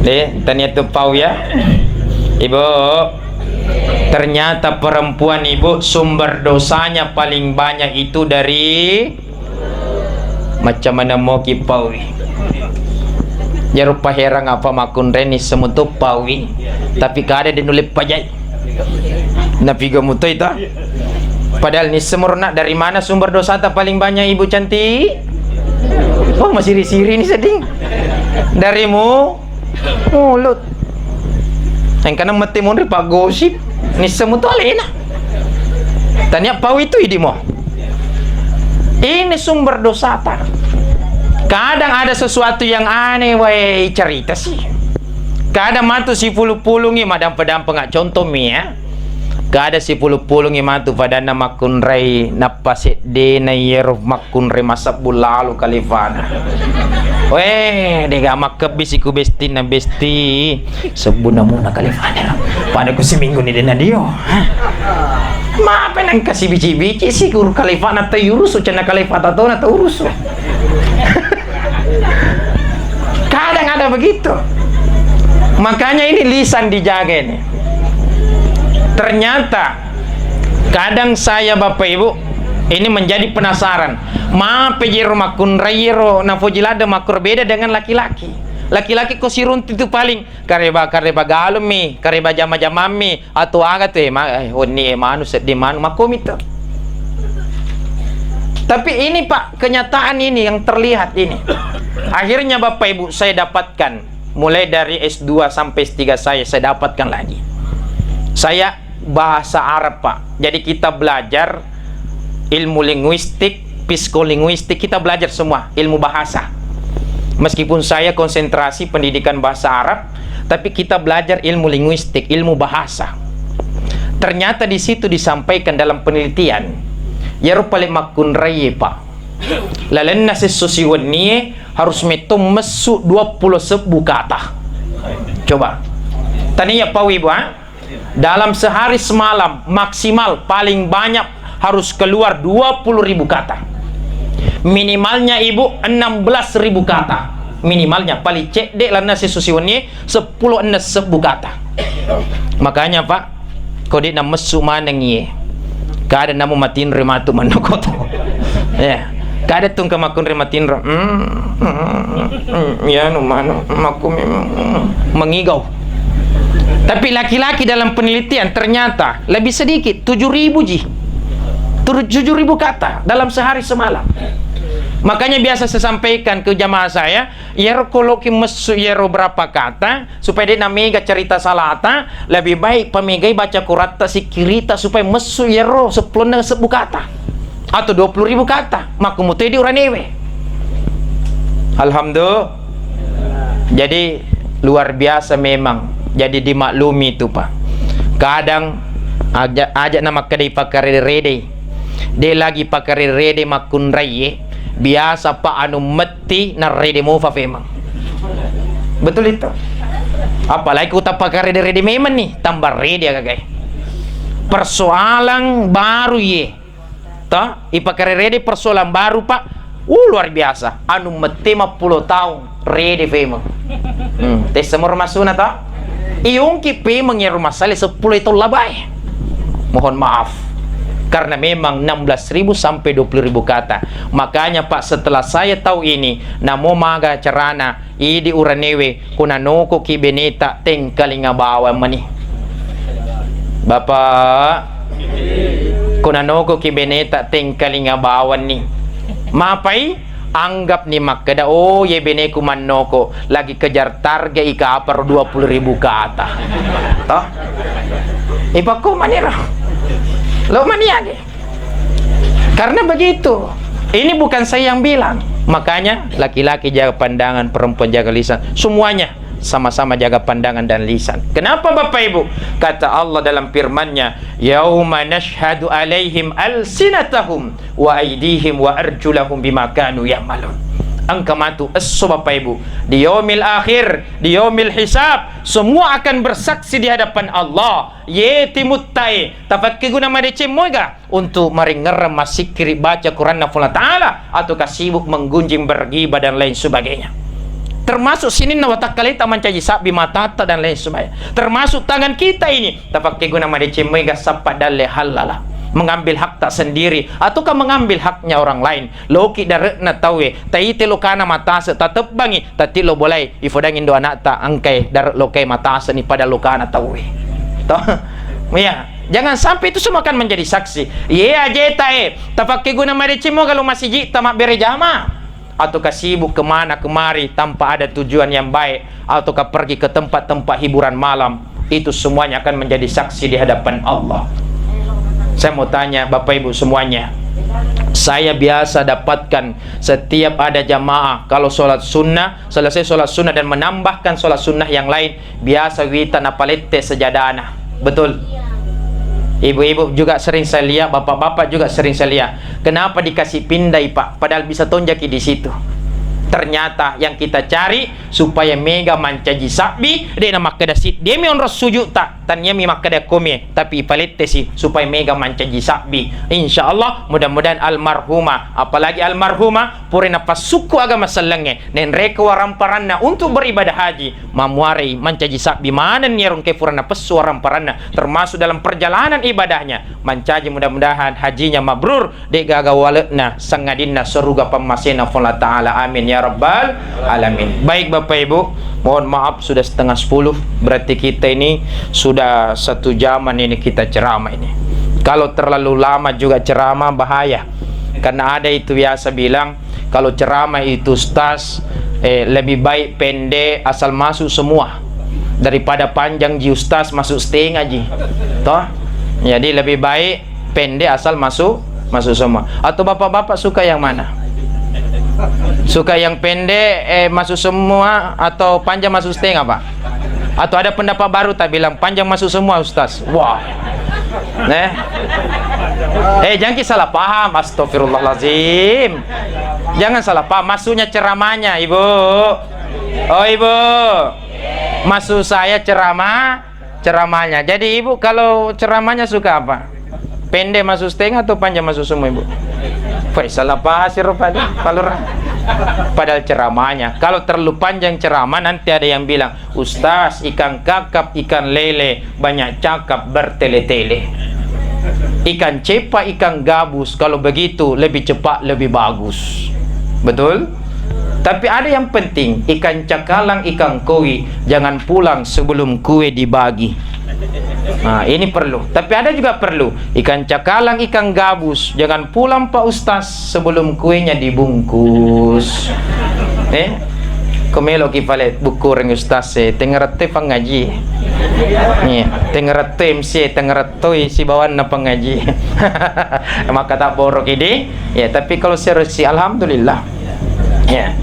Eh, tania tu pau ya. Ibu, ternyata perempuan, Ibu, sumber dosanya paling banyak itu dari Macca maneng moki paui. Iyaro paherang apa makkunrai nisseng muto paui, tapi kada de nulle pajai. Napiga muto ita? Padahal nisseng murona, dari mana sumber dosata paling banyak, Ibu cantik? Oh, masiri-siri ni sedding. Dari mu-, mulut. Engkana mette monri paggosip, nisseng muto alena. Tania pau itu idimo. Ini sumber dosata. Kadang ada sesuatu yang aneh wae cerita sih. Kadang matu sipulung-pulungi madampe-dampenga, contoh mi ya. Kada sipulung-pulungi matu padanna makkunrai, nappa seddena iyaro makkunrai masebbu lalo kalifana. Weh, dega makkebbisi ku bestinna, "Besti, sebbuna muna kalifana. Pada ku siminggu ni dena dio." Hah? Mape nengka sibici-bici si guru kalifana taurusu, cenna kalifata tona taurusu. Kadang ada begitu. Makanya ini lisan dijaga ini. Ternyata kadang saya, Bapak Ibu, ini menjadi penasaran. Mape jero makkunrai ro nafoji ladde makkur beda dengan laki-laki. Laki-laki ko sirunti tu paling kareba-kareba galung mi, kareba jama-jamang mi, atau aga tu, eh, ma-, eh, wenni, eh, manu, seddi manu, makkomi tu. Tapi ini, Pak, kenyataan ini yang terlihat ini. Akhirnya, Bapak Ibu, saya dapatkan, mulai dari S dua sampai S tiga saya, saya dapatkan lagi. Saya bahasa Arab, Pak. Jadi kita belajar ilmu linguistik, Psikolinguistik, kita belajar semua ilmu bahasa. Meskipun saya konsentrasi pendidikan bahasa Arab, tapi kita belajar ilmu linguistik, ilmu bahasa. Ternyata di situ disampaikan dalam penelitian, iyaro pale makkunraie, Pak. Lalenna sesso siwennie harus metto messu dua puluh sebbu kata. Coba. Tania pau, Ibu, ha? Dalam sehari semalam, maksimal paling banyak harus keluar dua puluh ribu kata. Minimalnya, Ibu, enam belas ribu kata. Minimalnya, paling cedde lanna sesso siwennie seppulo enneng sebbu kata. Makanya, Pak, ko de' namessu maneng iye. Kada namo matinro matu mannoko to. Ya. Kada tungke makkunrai matinro. Hmm, hmm, hmm, ya, nu manu, makku memang, hmm, mengigau. Tapi laki-laki dalam penelitian ternyata lebih sedikit, tujuh ribu ji. Tujuh ribu kata dalam sehari semalam. Makanya biasa saya sampaikan ke jamaah saya, iyaro ko loki messu iyaro berapa kata, supaya de' namega cerita salata, lebih baik pamegai baca Quratta sikkiritta supaya messu iyaro seppulo enneng sebbu kata atau dua puluh ribu kata, makku mutoi di uranewe. Alhamdulillah. Jadi luar biasa memang. Jadi dimaklumi tu, Pak. Kadang aja, aja na makkeda ipakarede-rede. De' lagi pakarede-rede makkunraie, biasa, Pak, anu metti narede mufa femeng. Betul itu. Apalagi ku tappakarede-rede memang nih, tambah rede agagai. Persoalan baru ye. Toh, ipakarede-rede persoalan baru, Pak. Uh, luar biasa. Anu metti mappulo taung. Rede femeng. Hmm, tessa moro massuna to? Iungki femeng iyaro masalah seppulo taung labae. Mohon maaf. Karena memang enam belas ribu sampai dua puluh ribu kata. Makanya, Pak, setelah saya tahu ini, namo maga carana, idi uranewe, kuna nokoki beneta tengkalinga bawang mani. Bapak, kuna nokoki beneta tengkalinga bawang ni. Mapai? Anggap ni makkeda, "Oh, ye beneku mannoko, lagi kejar target i kaparo dua puluh ribu kata." Toh? Ipakko maniro. Lo mani age. Karena begitu. Ini bukan saya yang bilang. Makanya laki-laki jaga pandangan, perempuan jaga lisan. Semuanya sama-sama jaga pandangan dan lisan. Kenapa, Bapak Ibu? Kata Allah dalam firman-Nya, "Yauma nashhadu alaihim alsinatahum wa aidihim wa arjulahum bima kanu ya'malun." Engka matu esso, Bapak Ibu, di yaumil akhir, di yaumil hisab, semua akan bersaksi di hadapan Allah. Ye timuttae, tapakkeguna madeceng moega untuk maringerreng, massikkiri, baca Quranna Puang Ta'ala, ataukah sibuk menggunjing, bergibah, dan lain sebagainya. Termasuk sininna watakkaleta mancaji sabbi, matatta, dan lain sebagainya. Termasuk tangan kita ini, tapakkeguna madeceng moega sappa dalle hallala, mengambil hak tak sendiri, ataukah mengambil haknya orang lain. Loki dare'na tauwe, taite lokana matase, tatebbangi, tatti lo bolai, ifodangi ndo anakta, engkai dare' lokai mataseni pada lokana tauwe. Toh? Iya. Jangan sampai itu semua akan menjadi saksi. Ye ajeta e, tapakkeguna madeceng moga lo masiji ta mabbere jama, ataukah sibuk kemana kemari tanpa ada tujuan yang baik, ataukah pergi ke tempat-tempat hiburan malam, itu semuanya akan menjadi saksi di hadapan Allah. Saya mau tanya Bapak Ibu semuanya, saya biasa dapatkan setiap ada jamaah kalau sholat sunnah, selesai sholat sunnah dan menambahkan sholat sunnah yang lain, biasa wita napalette sejadana. Betul? Ibu-ibu juga sering saya lihat, bapak-bapak juga sering saya lihat. Kenapa dikasih pindai, Pak? Padahal bisa tonjaki di situ. Ternyata yang kita cari supaya mega mancaji sabbi, de' na makkeda siddiemi onro sujud ta, taniami makkeda komie, tapi ipalettesi supaya mega mancaji sabbi. Insya Allah, mudah-mudahan almarhumah, apalagi almarhumah, pura napassukku agama sellengnge, nenreko waramparanna untuk beribadah haji, mamuarei mancaji sabbi manenni ero engkae pura napessu waramparanna, termasuk dalam perjalanan ibadahnya, mancaji mudah-mudahan hajinya mabrur, de' gaga wale'na, sangadinna suruga pammasena Puang Allah Ta'ala. Amin ya rabbal alamin. Baik Bapak Ibu, mohon maaf sudah setengah sepuluh, berarti kita ini sudah satu jaman ini kita ceramah ini. Kalau terlalu lama juga ceramah bahaya. Karena ada itu biasa bilang, kalau ceramah itu ustaz, eh, lebih baik pendek asal masuk semua daripada panjang ji ustaz masuk setengah ji. Toh? Jadi lebih baik pendek asal masuk masuk semua. Atau bapak-bapak suka yang mana? Suka yang pendek, eh, masuk semua, atau panjang masuk setengah, Pak? Atau ada pendapat baru tak bilang panjang masuk semua, Ustaz? Wah. Neh. Eh, jangan ki salah paham. Astagfirullahalazim. Jangan salah paham. Maksudnya ceramahnya, Ibu. Oh, Ibu. Maksud saya ceramah, ceramahnya. Jadi, Ibu kalau ceramahnya suka apa? Pendek masuk setengah atau panjang masuk semua, Ibu? Wah, salah paham si rupa dia, Pak Lurah. Padahal ceramahnya. Kalau terlalu panjang ceramah, nanti ada yang bilang, "Ustaz, ikan kakap, ikan lele, banyak cakap, bertele-tele. Ikan cepa, ikan gabus, kalau begitu lebih cepat, lebih bagus." Betul? Tapi ada yang penting, ikan cakalang, ikan koi, jangan pulang sebelum kue dibagi. Nah, ini perlu. Tapi ada juga perlu, ikan cakalang, ikan gabus, jangan pulang, Pak Ustaz, sebelum kuenya dibungkus. Eh? Ko meloki pale bukkureng Ustaz e, tengngerettoi pangngaji. Iya, tengngerettoi M C, tengngerettoi sibawanna pangngaji. Maka tak borok ini. Ya, tapi kalau serius sih, alhamdulillah. Ya.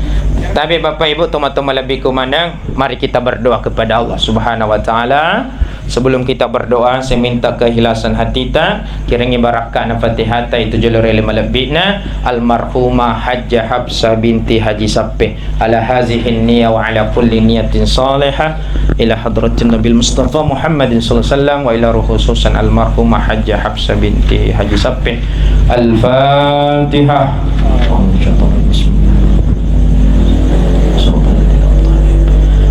Tapi Bapak Ibu, tomatoa malebbiku maneng, mari kita berdoa kepada Allah Subhanahu wa Ta'ala. Sebelum kita berdoa, saya minta keikhlasan hatita, kirengngi barakka'na Fatihata itu jolo ri ale malebbi'na almarhumah Hajjah Hafsah binti Haji Sappe. Ala hazihin niyah wa ala kulli niyatin salihah ila hadratin Nabil Mustafa Muhammadin sallallahu alaihi wasallam wa ila ruh khususan almarhumah Hajjah Hafsah binti Haji Sappe. Al-Fatihah.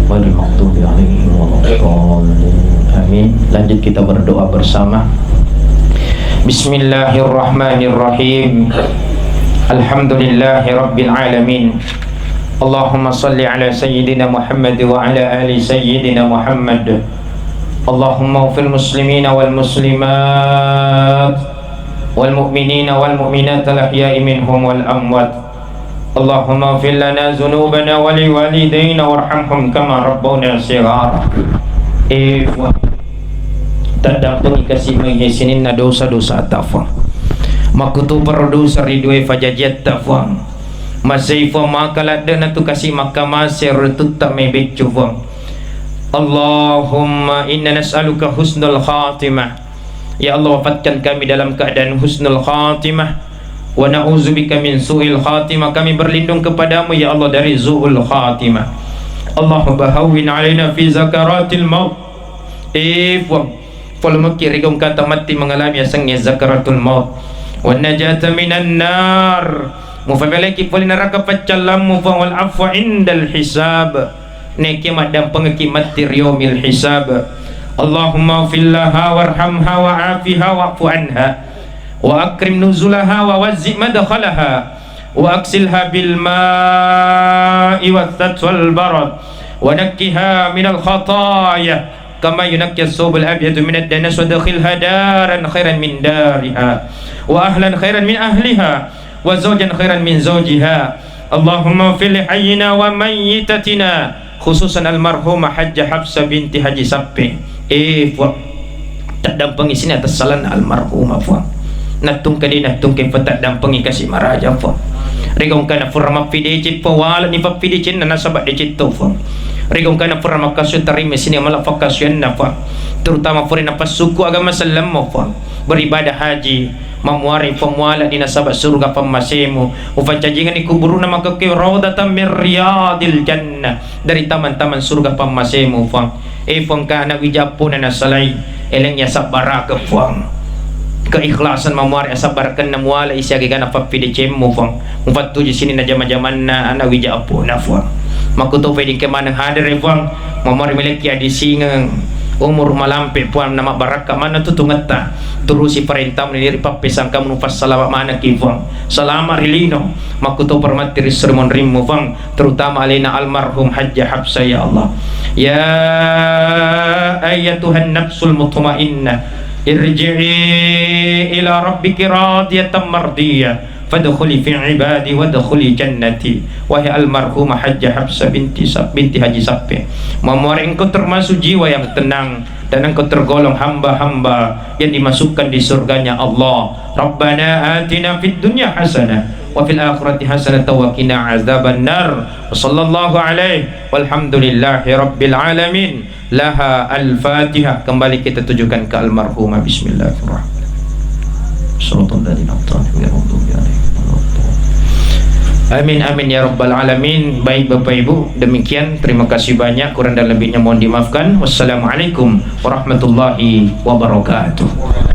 Wal maghdubi alaihim waladdallin. Amin. Lanjut kita berdoa bersama. Bismillahirrahmanirrahim. Alhamdulillahi rabbil alamin. Allahumma salli ala sayyidina Muhammad wa ala ali sayyidina Muhammad. Allahumma ighfir muslimina wal muslimat wal mu'minina wal mu'minat al ahya'i minhum wal amwat. Allahumma ighfir lana dzunubana wa liwalidaina warhamhum kama rabbawna shighara. Eh, Puang, taddampengi kasi' maihe sininna dosa-dosata, Puang. Makkutoparo dosa ri duae fajajiatta, Puang. Masei, Puang, maka ladde'na tu kasi' makkamase ro tutta mai beccu, Puang. Allahumma inna nas'aluka husnul khatimah. Ya Allah, wafatkan kami dalam keadaan husnul khatimah. Wa na'udzubika min su'il khatimah. Kami berlindung kepadamu, ya Allah, dari su'ul khatimah. Allahumma hawwin alaina fi zakaratil maut. Eh, Puang, polomekki ri gau engkata matti mengalami yasengnge zakaratul maut. Wan najata minan nar. Mufapeleki pole neraka paccallammu, Puang, wal afwa indal hisab. Nekia maddampengekki matti ri yaumil hisab. Allahumma ighfir laha warhamha wa afiha wa'fu anha. Wa akrim nuzulaha wa wazzi madkhalaha. Wa aksilha bil ma'i wath thalj wal barad. Wa nakkiha minal khataya. Kama yunakki as-saubul abyadu minad danas wa adkhilha daran khairan min dariha. Wa ahlan khairan min ahliha. Wa zaujan khairan min zaujiha. Allahumma ighfir li hayyina wa mayyitatina, khususan almarhumah Hajjah Hafsah binti Haji Sappe. Eh, Puang, taddampengi sininna tassalanna almarhumah, Puang. Nattungke de' nattungke, Puang, taddampengi kasi' maraja, Puang. Rega engkana fura mappideceng, Puang, walani pappidecenna nasaba' deceng to, Puang. Rega engkana fura makkasuwi, tarimai sininna mala fakkasuwianna, Puang. Terutama fura napassukku agama sellemmu, Puang. Beribadah haji, Mammuare Puang muala di nasaba' suruga pammasemu, ufaccajingenni kuburu'na makkekkuwe raudatan min riyadil jannah, dari taman-taman suruga pammasemu, Puang. Eh, Puang, ka ana' wija eppona nasalai, eleng iya sabbarake, Puang. Keikhlasan mammuare asabbarakenna muala isi agegana pappidecemmu, Puang. Mufattuju sininna jama-jamanna ana' wija eppona, Puang. Makkutopedi engka maneng hadere, Puang. Mammuare melekki adisingeng umur malampe, Puang, namabbarakka maneng tutungetta. Turusi parentamu, niri pappesangkamu, nupassalama' manekki, Puang. Salama' ri lino, makkutoparo matti ri esso ri monrimmu, Puang, terutama alena almarhum Hajjah Hafsah, ya Allah. Ya ayyatuhan nafsul mutmainnah, irji'i ila rabbiki radiyatan mardiyah, fadkhuli fi ibadi wadkhuli jannati. Wahai almarhumah Hajjah Hafsah binti Sa-, binti Haji Sappe, mammuare engkau termasuk jiwa yang tenang, dan engkau tergolong hamba-hamba yang dimasukkan di surganya Allah. Rabbana atina fid dunya hasanah wa fil akhirati hasanah wa qina azabannar. Wa sallallahu alaihi walhamdulillahi rabbil alamin. Laha al-Fatihah. Kembali kita tujukan ke almarhumah. Bismillahirrahmanirrahim. Shiratal ladzina an'amta alaihim ghairil maghdubi alaihim waladdallin. Amin, amin ya rabbal alamin. Baik Bapak Ibu, demikian. Terima kasih banyak. Kurang dan lebihnya mohon dimaafkan. Wassalamualaikum warahmatullahi wabarakatuh.